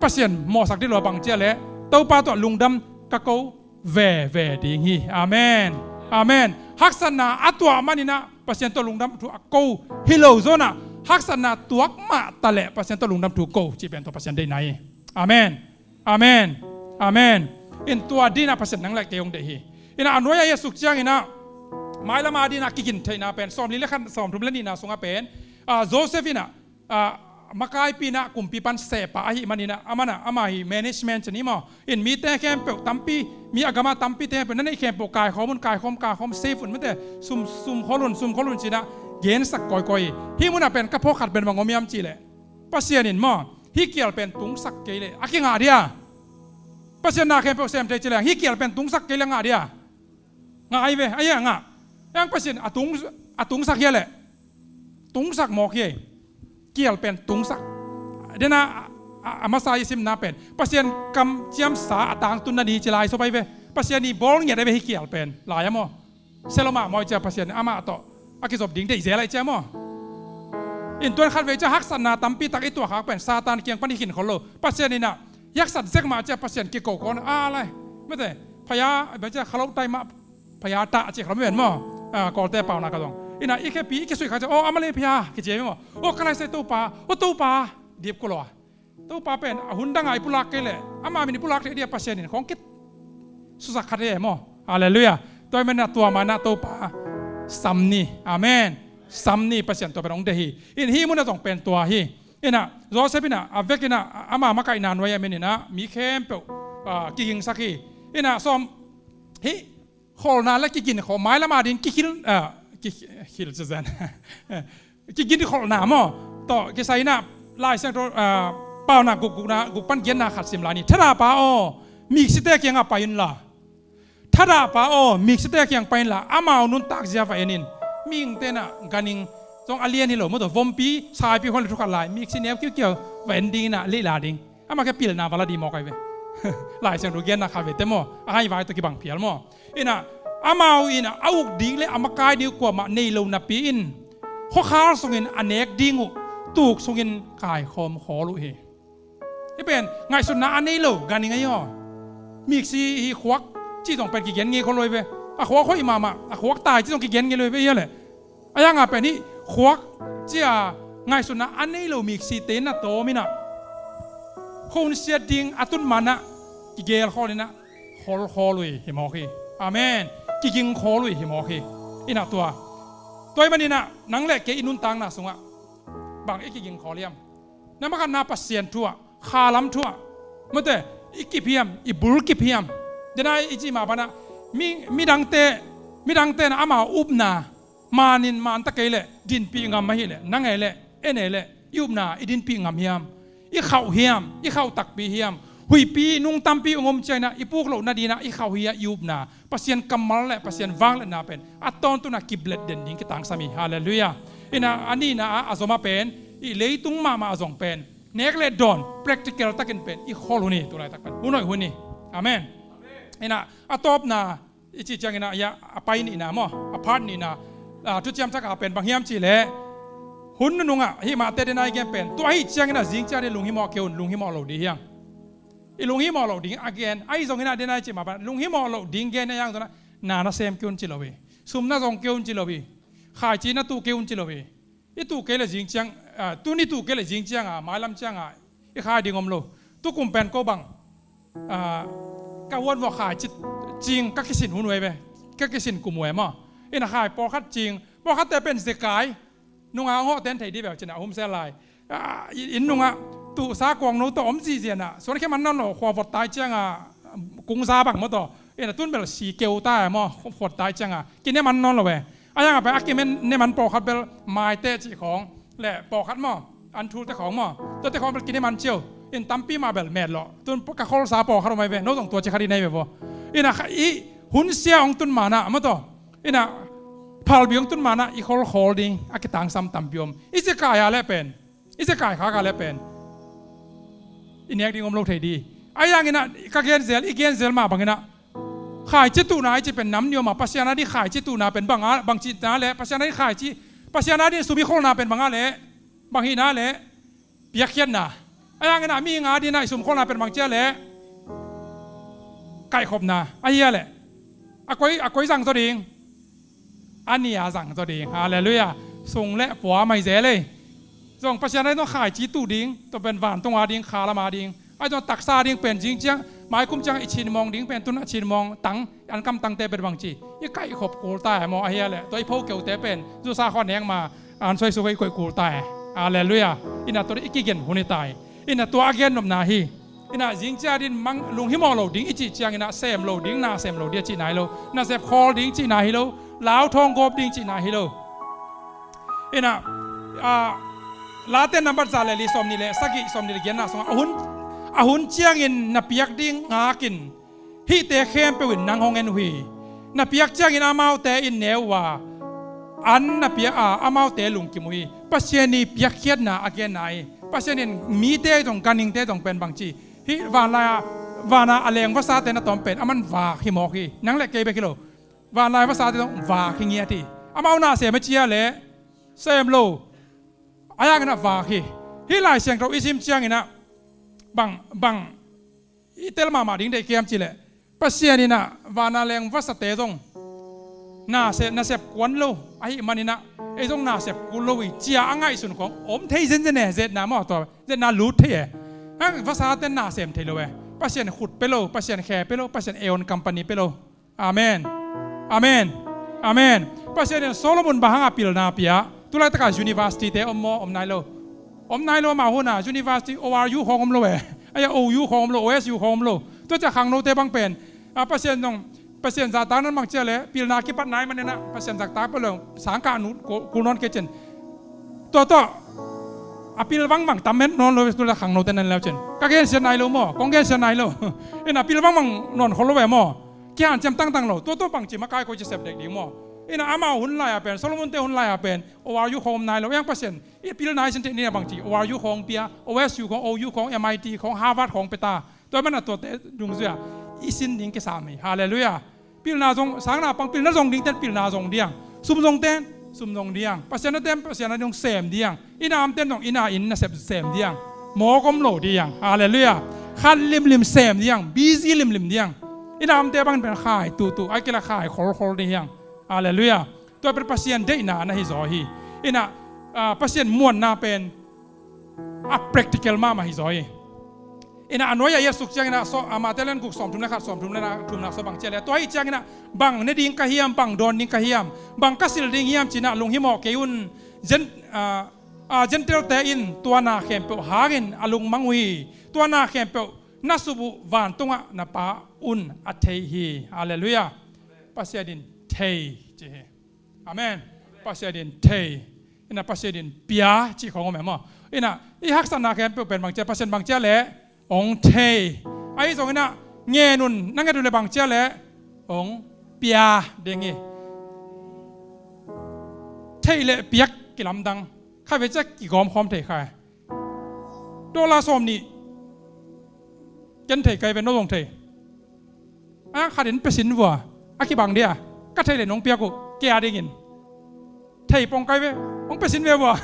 Pasian mawhsak dih lua bang cia le Topa tawh lungdam ka ko veve ding hi. Amen. Amen. Haksatna a tuah maninah Pasian tawh lungdam thu a ko hi lo zonah haksatna tuak mah ta leh Pasian tawh lungdam thu ko cih pen tua Pasian deihna hi. Amen. Amen. Amen. In tua dinah Pasian nang le kei hong deih hi. Inah a nuai-ah i a suk cianginah mailam a dinah kigin theihna pen sawmli le khat sawmthum le nihna sungah pen ah, Joseph inah ah, makaipi inah kumpi pan sehpa ahih maninah amanah ama hi management ci ni maw? In mite khempeuh tampi mi a gamah tampite khempeuh na neih khempeuh kaikhawm un kaikhawm kaikhawm safe un mate sum sum khol un sum khol un cinah gensak kawikawi hi. Hih munah pen ka phawk khat pen bang om hiam cihleh Pasian in maw hih kial pen tungsak kei leh a kingah dia? Pasian na khempeuh sem thei cileh hih kial pen tungsak kei leh ngah dia? Ngah ai ve, ai a ngah. Ang Pasian a tung a tungsak hia leh tungsak mawk hi. Kial pen tungsak. Dena a, a, a masa i simna pen Pasian kam ciamsa a tangtunna ni ci lai sop ai ve. Pasian i bawl ngiat ai ve hih kial pen lai a maw? Seloma mawi cia Pasian amah tawh a kizop ding deih zel ai cia maw? In tuan khat vei cia haksatna tampi tak i tuahkhak pen Satan kiang pan i khin khol lo. Pasian inah i haksat zek mah cia Pasian kiko khol a lai. Mate phaya cia khalo tai mah phaya tah a ci khalo ven maw? Ah, Kawlte pauna ka zong inah i khepi i kisuih kha cia aw amale phaya kici maw? Aw ka lai sai Topa aw Topa dip kulaw a Topa pen a hun dangah i pulak kei leh ama min i pulak thei dia Pasian in khawng kit susak khat hi maw? Halleluiah. Tua i manah tua manah Topa sam ni. Amen. Sam ni Pasian tua pen hong deih hi. In hih munah zong pen tua hi. Inah Joseph inah a vek inah ama makaihna nuai a min inah mi khempeuh ah, kigingsak hi. Inah sawm hih kholna le kigin kho mailam a din kikhil ah, kikhil cizan kigin kholna maw? Tawh kisai inah Lai Siangtho ah, pauna guk gukna guk pan giatna khat sim lai ni. Thadahpa aw miksite kiangah pai inla. Thadahpa aw miksite kiang pai inla amau nuntak zia va en in. Mihingte inah ganing zong a lian hi lo maw tawh vompi saipi khon le thukhat lai miksi neu kiukiau va en ding inah leihla ding. Amah kia pilna vala di mawk ai ve. Lai Siangtho gianna kha ve te maw a hai vai tawh kibang phial maw? Inah amau inah a uk ding le a makai ding uh kuamah nei lo napi in khuakhal sungin a nek ding uh tuk sungin kaikhawm khawl uh hi. Hih pen ngaihsutna a nei lo ganing ahi aw. Miksi hi khuak cih zong pen kigen ngei khawl lo hi ve. A khuak hoih mahmah a khuak tai cih zong kigen ngei lo hi ve hia leh. A yanga pen hih khuak cia ngaihsutna a nei lo miksite na tawm inah khonsiat ding a tun manah kigel khawl inah khol khawl uh hi mawk hi. Amen. Kiging khawl uh hi mawk hi. Inah tua tua i maninah nang le kei i nuntakna sungah bang i kiging khawl hiam? Na makhatna Pasian thuah khalam thuah mate i kip hiam i bul kip hiam? Dena i cih mah banah mi, midangte midangte na amau upna manin man ta kei leh dinpih ngam ahih leh nang ei leh en ei leh i upna i dinpih ngam hiam? I khauh hiam? I khauh takpi hiam? Huihpi nung tampi ung om ciangin ah i puk loh nadinah i khauh hi-a i upna Pasian kammal le Pasian vangliatna pen a tawntunah kiplet den ding kitangsam hi. Halleluiah. Inah a nihna ah a zomah pen i leitung mahmah a zong pen nek le dawn practical takin pen i khol hun hi. Tulaitak pen hun hoih hun hi. Amen. Inah a tawpna i cih ciangin ah a pai nihna maw a phat nihna a thuciam thak a pen bang hiam cihleh Hun nunung ah hih mahte dena i gen pen tua ahih ciangin ah zing ciang ding lunghimawh kei un, lunghimawh lo ding hi hang. I lunghimawh lo ding a gen ahi zongin ah dena i cih mah bang lunghimawh lo ding gen a hi hang zongin ah na na sem kei un ci lo hi. Sum na zong kei un ci lo hi. Khaici na tuh kei un ci lo hi. I tuh kei le zing ciang, ah, tun i tuh kei le zing ciang a mailam ciang a i khai ding om lo. Tukum pen ko bang, ah, ka huan vua khaici cing ka kisin hun uh ei ve. Ka kisin kum uh ei maw. Ina khai pawlkhat cing, pawlkhatte pen zekai nunga hong hawh ten thei dih beuh cin a humsel lai. Ah, inn nungah tuhsa kuang no tawh om zihzian ah suan khia man nawn lo, khua vot tai ciang a kungza bang maw tawh. Ina tun bel si keu ta maw, vot tai ciang a kine man nawn lo ve. A yang a pai a kine man pawlkhat bel maite cih khawng le pawlkhat maw, an thul te khawng maw, tua te khawng bel kine man ciau. In tampi mah bel met lawh. Tun ka kholsa pawlkhat om ai ve, no zong tua ci khat i nei ve vaw. Ina kha i hun sia hong tun manah maw tawh. Ina phalbi hong tun manah i kholkhawl ding a kitangsam tampi om. I zekai a leh pen, i zekai khak a leh pen i nek ding om lo thei di. A yang ina ka genzel, i genzel mah bang ina khaici tuhna i ci pen nam ni om a, Pasian a ding khaici tuhna pen bang a, bang cihna leh Pasian a ding khaici, Pasian a ding sum i kholna pen bang a leh, bang hihna leh piakkhiatna. A yang ina mihing a ding a i sum kholna pen bang cia leh kaihkhopna. A hia leh a koi, a koi zang zaw ding. A nia zang zaw ding. Halleluiah. Sung le pua mai zel ei. Zong Pasian a ding zong khaici tuh ding, tua pen vantung a ding, khalam a ding. A zong taksa a ding pen zing ciang, maikum ciang i cinmawng ding pen tun a cinmawng tang, an kamtangte pen bang ci. I kaihkhop kul ta e maw a hia leh. Tua i pho keute pen zusa khuan heng ma an suaisuk i koih kul ta e. Halleluiah. Ina tua i kigen hun i ta e. Ina tua a gennopna hi. Ina zing cia ding mang lunghimawh lo ding i cih ciang ina sem lo ding, na sem lo ding a cihna hi lo. Na sep khawl ding cihna hi lo. Lau thawng gawp ding cihna hi lo. Ina, ah, Late nambat za le li sawm nih le sagih, sawm nih le giatna sungah a hun, a hun ciangin na piak ding ngakin hihte khempeuh in nang hong en uh hi. Na piak ciangin amaute in neu uh a, an na piak a amaute lungkim uh hi. Pasian i piakkhiatna a genna hi. Pasian in mite zong, ganhingte zong pen bang ci, hih vanlai a, vana a leng vasate na tawm pen aman vak hi mawk hi. Nang le kei bek hi lo. Vanlai vasate zong vak hi ngiat hi. Amau na sem a cia leh sem lo. A yang ina vak hi. Hih Lai Siangtho i sim ciang ina bang, bang i tel mahmah ding deih kiam ci leh Pasian ina vana leng vasate zong na se, na sep kuan lo ahih man ina ei zong na sep kul lo hi cia a ngaihsun khawng om thei zenzen e. Zetna maw tua, zetna lut thei e. Hang vasate na sem thei lo e. Pasian khut pe lo, Pasian khe pe lo, Pasian aeon company pe lo. Amen. Amen. Amen. Pasian in Solomon bang hanga pilna pia. Tulaitakah university te om maw, om nai lo. Om nai lo, amah huna university O R U khawng om lo e. Aia O U khawng om lo, O S U khawng om lo. Tua cia khangnote bang pen a Pasian zong, Pasian zahtak nan bang cia le pilna kipat nai man ina Pasian zahtak pa lo sangkah nu kul nawn kei cin. Tua tua a pil bangbang tam men nawn lo, tula khangnote nan leu cin. Ka gensiat nai lo maw, kong gensiat nai lo. Ina pil bangbang nawn khol lo ve maw. Kihanciam tangtang lo, tua tua bangci makai ko ci sep dek ding maw. Ina amau hun lai-a pen, Solomon te hun lai-a pen O R U khawng om nai lo. Yang Pasian i pil nai sin te ni a bangci O R U khawng pia, O S U khawng, O U khawng, M I T khawng, Harvard khawng peta. Tua mana tuate dungzui-a i sin ding kisam hi. Halleluiah. Pilna zong, sangna pang pilna zong ding ten pilna zong diang. Sum zong ten sum zong diang. Pasian a ten Pasian a ding sem diang. Ina am ten zong ina in na sep sem diang. Mawk om lo diang. Halleluiah. Khat limlim sem diang. Busy limlim diang. Ina amte bang pen khai tutu, ai kila khai kholkhol diang. Halleluiah. Tua pen Pasian deihna na hi zaw hi. Ina, ah, Pasian muanna pen a practical mahmah hi zaw hi. Ina a nuai-ah i a suk ciangina so, a Mate lian guk sawm thum le khat, sawm thum le na thumna so bang cia le, tua hi ciangina bang ne ding ka hiam, bang dawn ding ka hiam, bang ka silh ding hiam cina lunghimawh kei un. Gen-, a, a, Gentile-te in tua na khempeuh hangin a lungmang uh hi. Tua na khempeuh na sup uh vantungah na Pa un a thei hi. Halleluiah. Pasian in thei ci hi. Amen. Pasian in thei. Ina Pasian in pia cih khawng om e maw. Ina i haksatna khempeuh pen bang cia, Pasian bang cia le hong thei. Ahi zong ina ngen un, na nget uh le bang cia le hong pia ding hi. Thei le piak kilamdang. Khatvei cia kigawm khawm thei khai. Dollar sawm nih ken thei kai ve, no zong thei. A khatin pesin vua a kibang dia, ka thei le nong piak uh kei a dingin. Thei pong kai ve, Hong pia sin ve vua.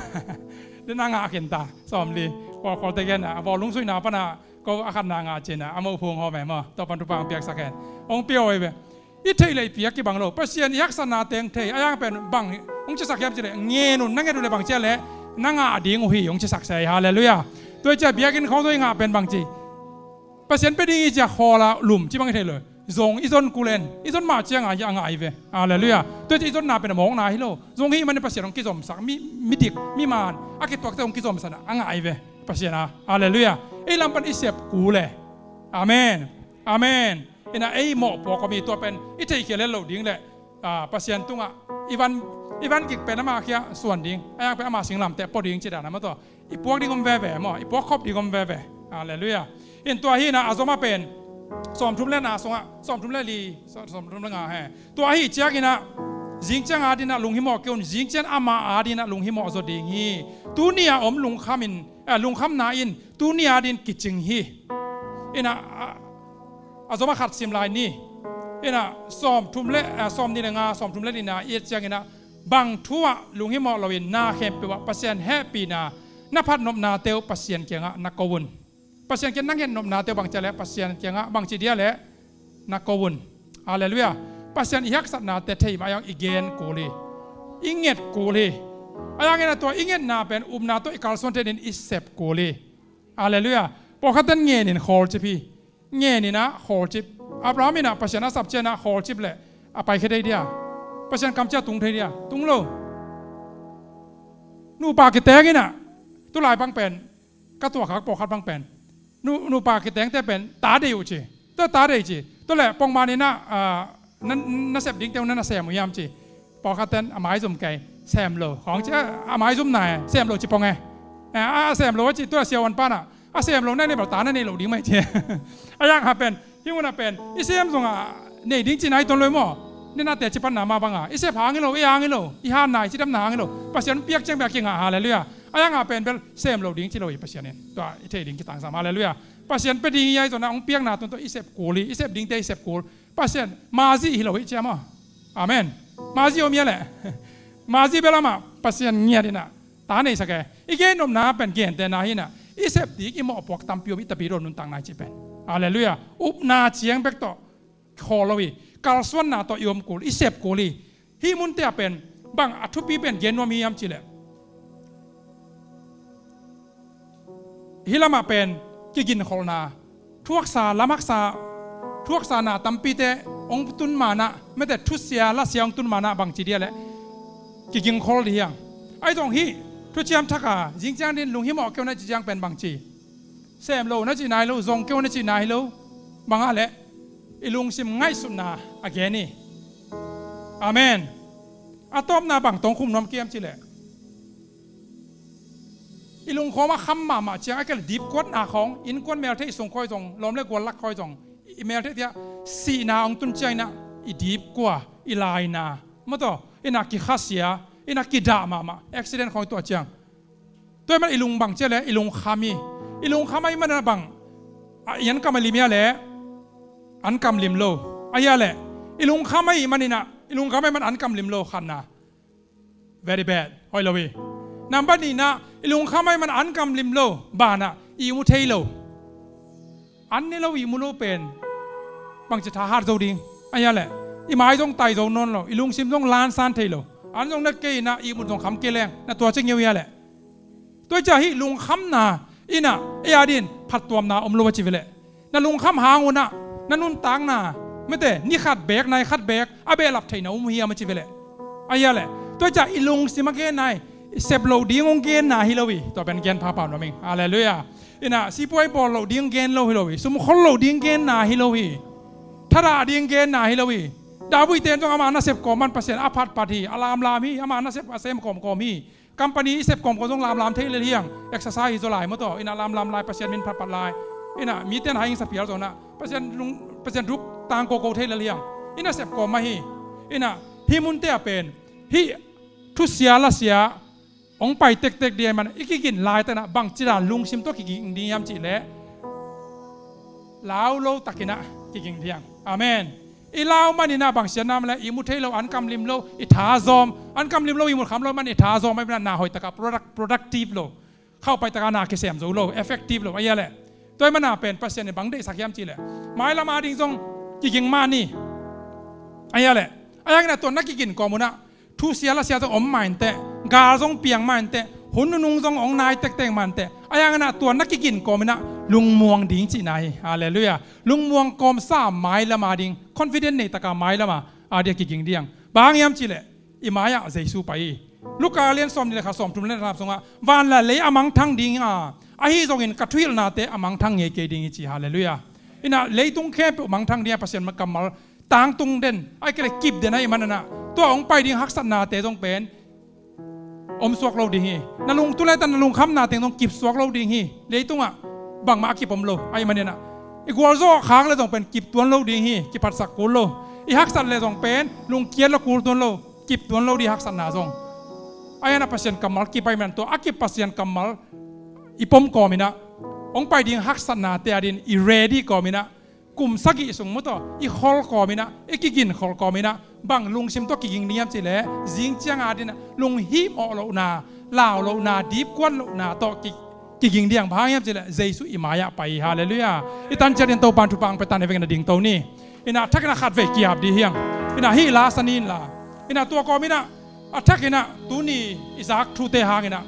Den a ngah khin ta. Sawmli. Pawlkhawl te gen a, a bawl lungsuihna pana ko a khatna ngah cina a moh phung hawm e maw. Tua pan thupha hong piaksak hen. Hong pia oi ve. I theih le i piak kibang lo. Pasian i haksatna teng thei. A yang pen bang hong cisak hiam cileh, ngen un, na nget uh le bang cia le na ngah ding uh hi hong cisak se. Halleluiah. Tua i cia biakinn khawng zong i ngah pen bang ci, Pasian pia ding i cia khawl a lum ci bang i thei lo. Zong i zon kul en, i zon mah ciang a ngah i ve. Halleluiah. Tua i cia i zonna pen a mawkna hi lo. Zong hi man Pasian hong kizomsak, mi, midik, mi maan a kituakte hong kizomsak a ngah i ve. Pasian a. Halleluiah. Ei lam pan i sep kul e. Amen. Amen. Ina ei mawhpuak om hi. Tua pen i theihkhial het loh ding le, ah, Pasian tungah i van, i van gik pen ama khia suan ding, a yang pen ama singlamteh pua ding ci dan a maw tua. I puak ding om veve maw, i puak khop ding om veve. Halleluiah. In tua hi ina a zom a pen sawmthum le na sungah, sawmthum le li, sawmthum le nga he. Tua ahi ciang ina zing ciang a dina lunghimawh kei un, zing ciang ama a dina lunghimawh zaw ding hi. Tuni a om lungkham in, eh, lungkhamna in tuni a din kicing hi. Ina a, a zom a khat sim lai ni. Ina sawmthum le, eh, sawmnih le nga, sawmthum le nihna i et ciang ina bang thu ah lunghimawh loin na khempeuh ah Pasian hehpihna, na phatnopnate uh Pasian kiangah na ko un. Pasian kiang na ngetnopnate uh bang cia le Pasian kiangah bang ci dia le na ko un. Halleluiah. Pasian i haksatnate thei mah a yang i gen kul hi. I nget kul hi. A yang ina tua i ngetna pen upna tawh i kalsuan theih din i sep kul hi. Halleluiah. Pawlkhat ten ngen in khawlcip hi. Ngen ina khawlcip. Abraham ina Pasian a sap ciang ina khawlcip le a paikhia thei dia? Pasian kamcia tung thei dia? Tung lo. Nupa kiteng ina tulai bang pen ka tuahkhak pawlkhat bang pen nu, nupa kitengte pen ta dei uh ci. Tua ta dei ci. Tua le pongman ina, ah, na, na sep dingte uh na na sem uh hiam ci. Pawlkhat ten a maizum kei, sem lo khawng ci, a maizum na e, sem lo ci pong e. Eh, a sem lo a ci, tua siavuan pana a sem lo na nei bel ta na nei lo ding mai ci. A yang ha pen, hi un a pen i sem zong a nei ding ci nai ton lo maw. Ni nate ci panna mah banga i sep hang hi lo, i hang hi lo, i han nai ci damna hang hi lo. Pasian piak ciang bek kingah. Halleluiah. A yang a pen bel sem lo ding ci lo hi Pasian in. Tua i thei ding kitangsam. Halleluiah. Pasian pia ding hi a i zonna hong piakna tun tawh i sep kul hi, i sep dingte i sep kul. Pasian mazi hi lo hi cia maw. Amen. Mazi om ia le. Mazi bel amah Pasian ngiat ina ta neisak e. I gennopna pen gentehna hi ina i sep dik i mawhpuak tampi om i tapi dawn nuntakna i cih pen. Halleluiah. Upna ciang bek tawh khawl lo hi. Kalsuanna tawh i om kul, i sep kul hi. Hih munte ah pen bang a thupi pen gen nuam hiam cileh, hih lamah pen kiginkholhna, thuaksa, lamhaksa, thuaksana tampite hong tun manah, mete thusia lasia hong tun manah bangci dia leh kigingkhol dih hiang. Ahi zong hih thuciam thak a zingciang din lunghimawh kei un a ci ciang pen bangci, sem lo na cihna hi lo, zong kei un a cihna hi lo. Bangah leh i lungsim ngaihsutna a gen hi. Amen. A tawpna bang tawng khum nuam kiam cileh, i lungkhawm a kham mahmah ciang a kei leh dipkuatna khawng, innkuan meltheih sung khawi zong, lawm le gual lak khawi zong i meltheih tiah sihna hong tun ciang inah i dipkua, i laina, mawtaw inah kikhasia, inah kidah mahmah, accident khawng i tuah ciang. Tua ahih man i lung bang cia le i lung kham hi. I lung kham ahih man a bang, a, i an kam a lim hia le an kam lim lo. Ahia le i lung kham ahih man inah, i lung kham ahih man an kam lim lo, khatna. Very bad. Hoih lo hi. Nambat nihna, i lung kham ahih man an kam lim lo. Banah i mu thei lo. An ne lo ihmu lo pen bangci thahat zo ding. Ahia leh i mai zong tai zo nawn lo, i lungsim zong lansan thei lo. An zong na kei inah ihmut zong kham kei leng na tua ci ngiu hia leh. Tua cia hih lungkhamna inah ei a din phattuamna om lo a ci veleh, na lungkham hang unah na nuntakna mete ni khat beek nai khat beek a behlap theihna um hiam a ci veleh. Ahia leh tua cia i lungsim a gen nai, i sep loh ding hong genna hi lo hi. Tua pen gen phapha nuam ing. Halleluiah. Inah sipuai bawl loh ding gen lo hi lo hi. Sumkhol loh ding genna hi lo hi. Thadah ding genna hi lo hi. David ten zong ama nasep kawm man Pasian a phatphat hi, a lamlam hi, ama nasep a sem kawmkawm hi. Company i sep kawmkawm zong lamlam thei lel hiang. Exercise hi zaw lai mawtaw, inah lamlam lai, Pasian min phatphat lai. Inah mite na hai ing sapial zong nah Pasian lung, Pasian duk tang koko thei lel hiang. Inah sep kawm mah hi. Inah hih munte ah pen hih thusia lasia hong pai tektek ding ahih man i kigin laitakna bangci dan lungsim tawh kiging ding hiam cihleh, lau lo takinah kiging ding hiam. Amen. I lau manin ah bang siatna om leh ihmu thei lo, an kam lim lo, i tha zawm, an kam lim lo, ihmu kham lo man i tha zawm, ahih manin ah na hoih takah product, productive lo, khauh pai takah na kisem zo lo, effective lo, ahih leh. Tua ahih manin ah pen Pasian in bang deihsak hiam cih leh, mailam ading zong kiging mah ni. Ahih leh, ahih hangin ah tua na kigin kawm un ah, thu sia la sia zong om mah inteh, gal zong piang mah inteh, hun nunung zong hong nai tektek mah inteh, ahih hangin ah tua na kigin kawm in ah lungmuang ding cihna hi. Halleluiah. Lungmuang kawmsa mailam ading, confident nei takah mailam a, ading a kiging ding. Bang hang hiam cih leh, i mai-ah Jesu pai hi. Luka lian sawmnih le khat, sawmthum le thum sungah, van le lei a mangthang ding a, ahi zongin ka thuhilhnate a mangthang ngei kei ding hi ci. Halleluiah. Inah leitung khempeuh mangthang ding a, Pasian kammal tangtung den, ahih kei leh kip den ahih manin ah, tua hong pai ding haksatnate zong pen om suak lo ding hi. Na lungtang leh tan na lungkhamna teng zong kip suak lo ding hi. Leitungah bangmah a kip om lo ahih manin ah, i gualzawh khak leh zong pen kip tuan lo ding hi, kiphatsak kul lo. I haksat leh zong pen lungkiat lo, kul tuan lo, kip tuan lo ding haksatna zong. Ahih hangin ah Pasian kammal kip ahih manin tua a kip Pasian kammal i pom kawm inah, hong pai ding haksatnate adingin i ready kawm inah, kum sagih sung mu tawh i khol kawm inah, i kigin khol kawm inah, bang lungsim tawh kiging ding hiam cih leh, zing ciang adingin ah lunghimawh lohna, lau lohna, dipkuan lohna tawh ki, kiging ding. Bang hang hiam cih leh Jesu i mai-ah pai hi. Halleluiah. I tan ciat in Topa'n thupha hong pia ta hen, i vekpi-in ah dingto ni. Inah a thak inah khatvei ki-ap ding hi hang. Inah hih la sa ni inla. Inah tua kawm inah, a thak inah tuni i zak thute hang inah,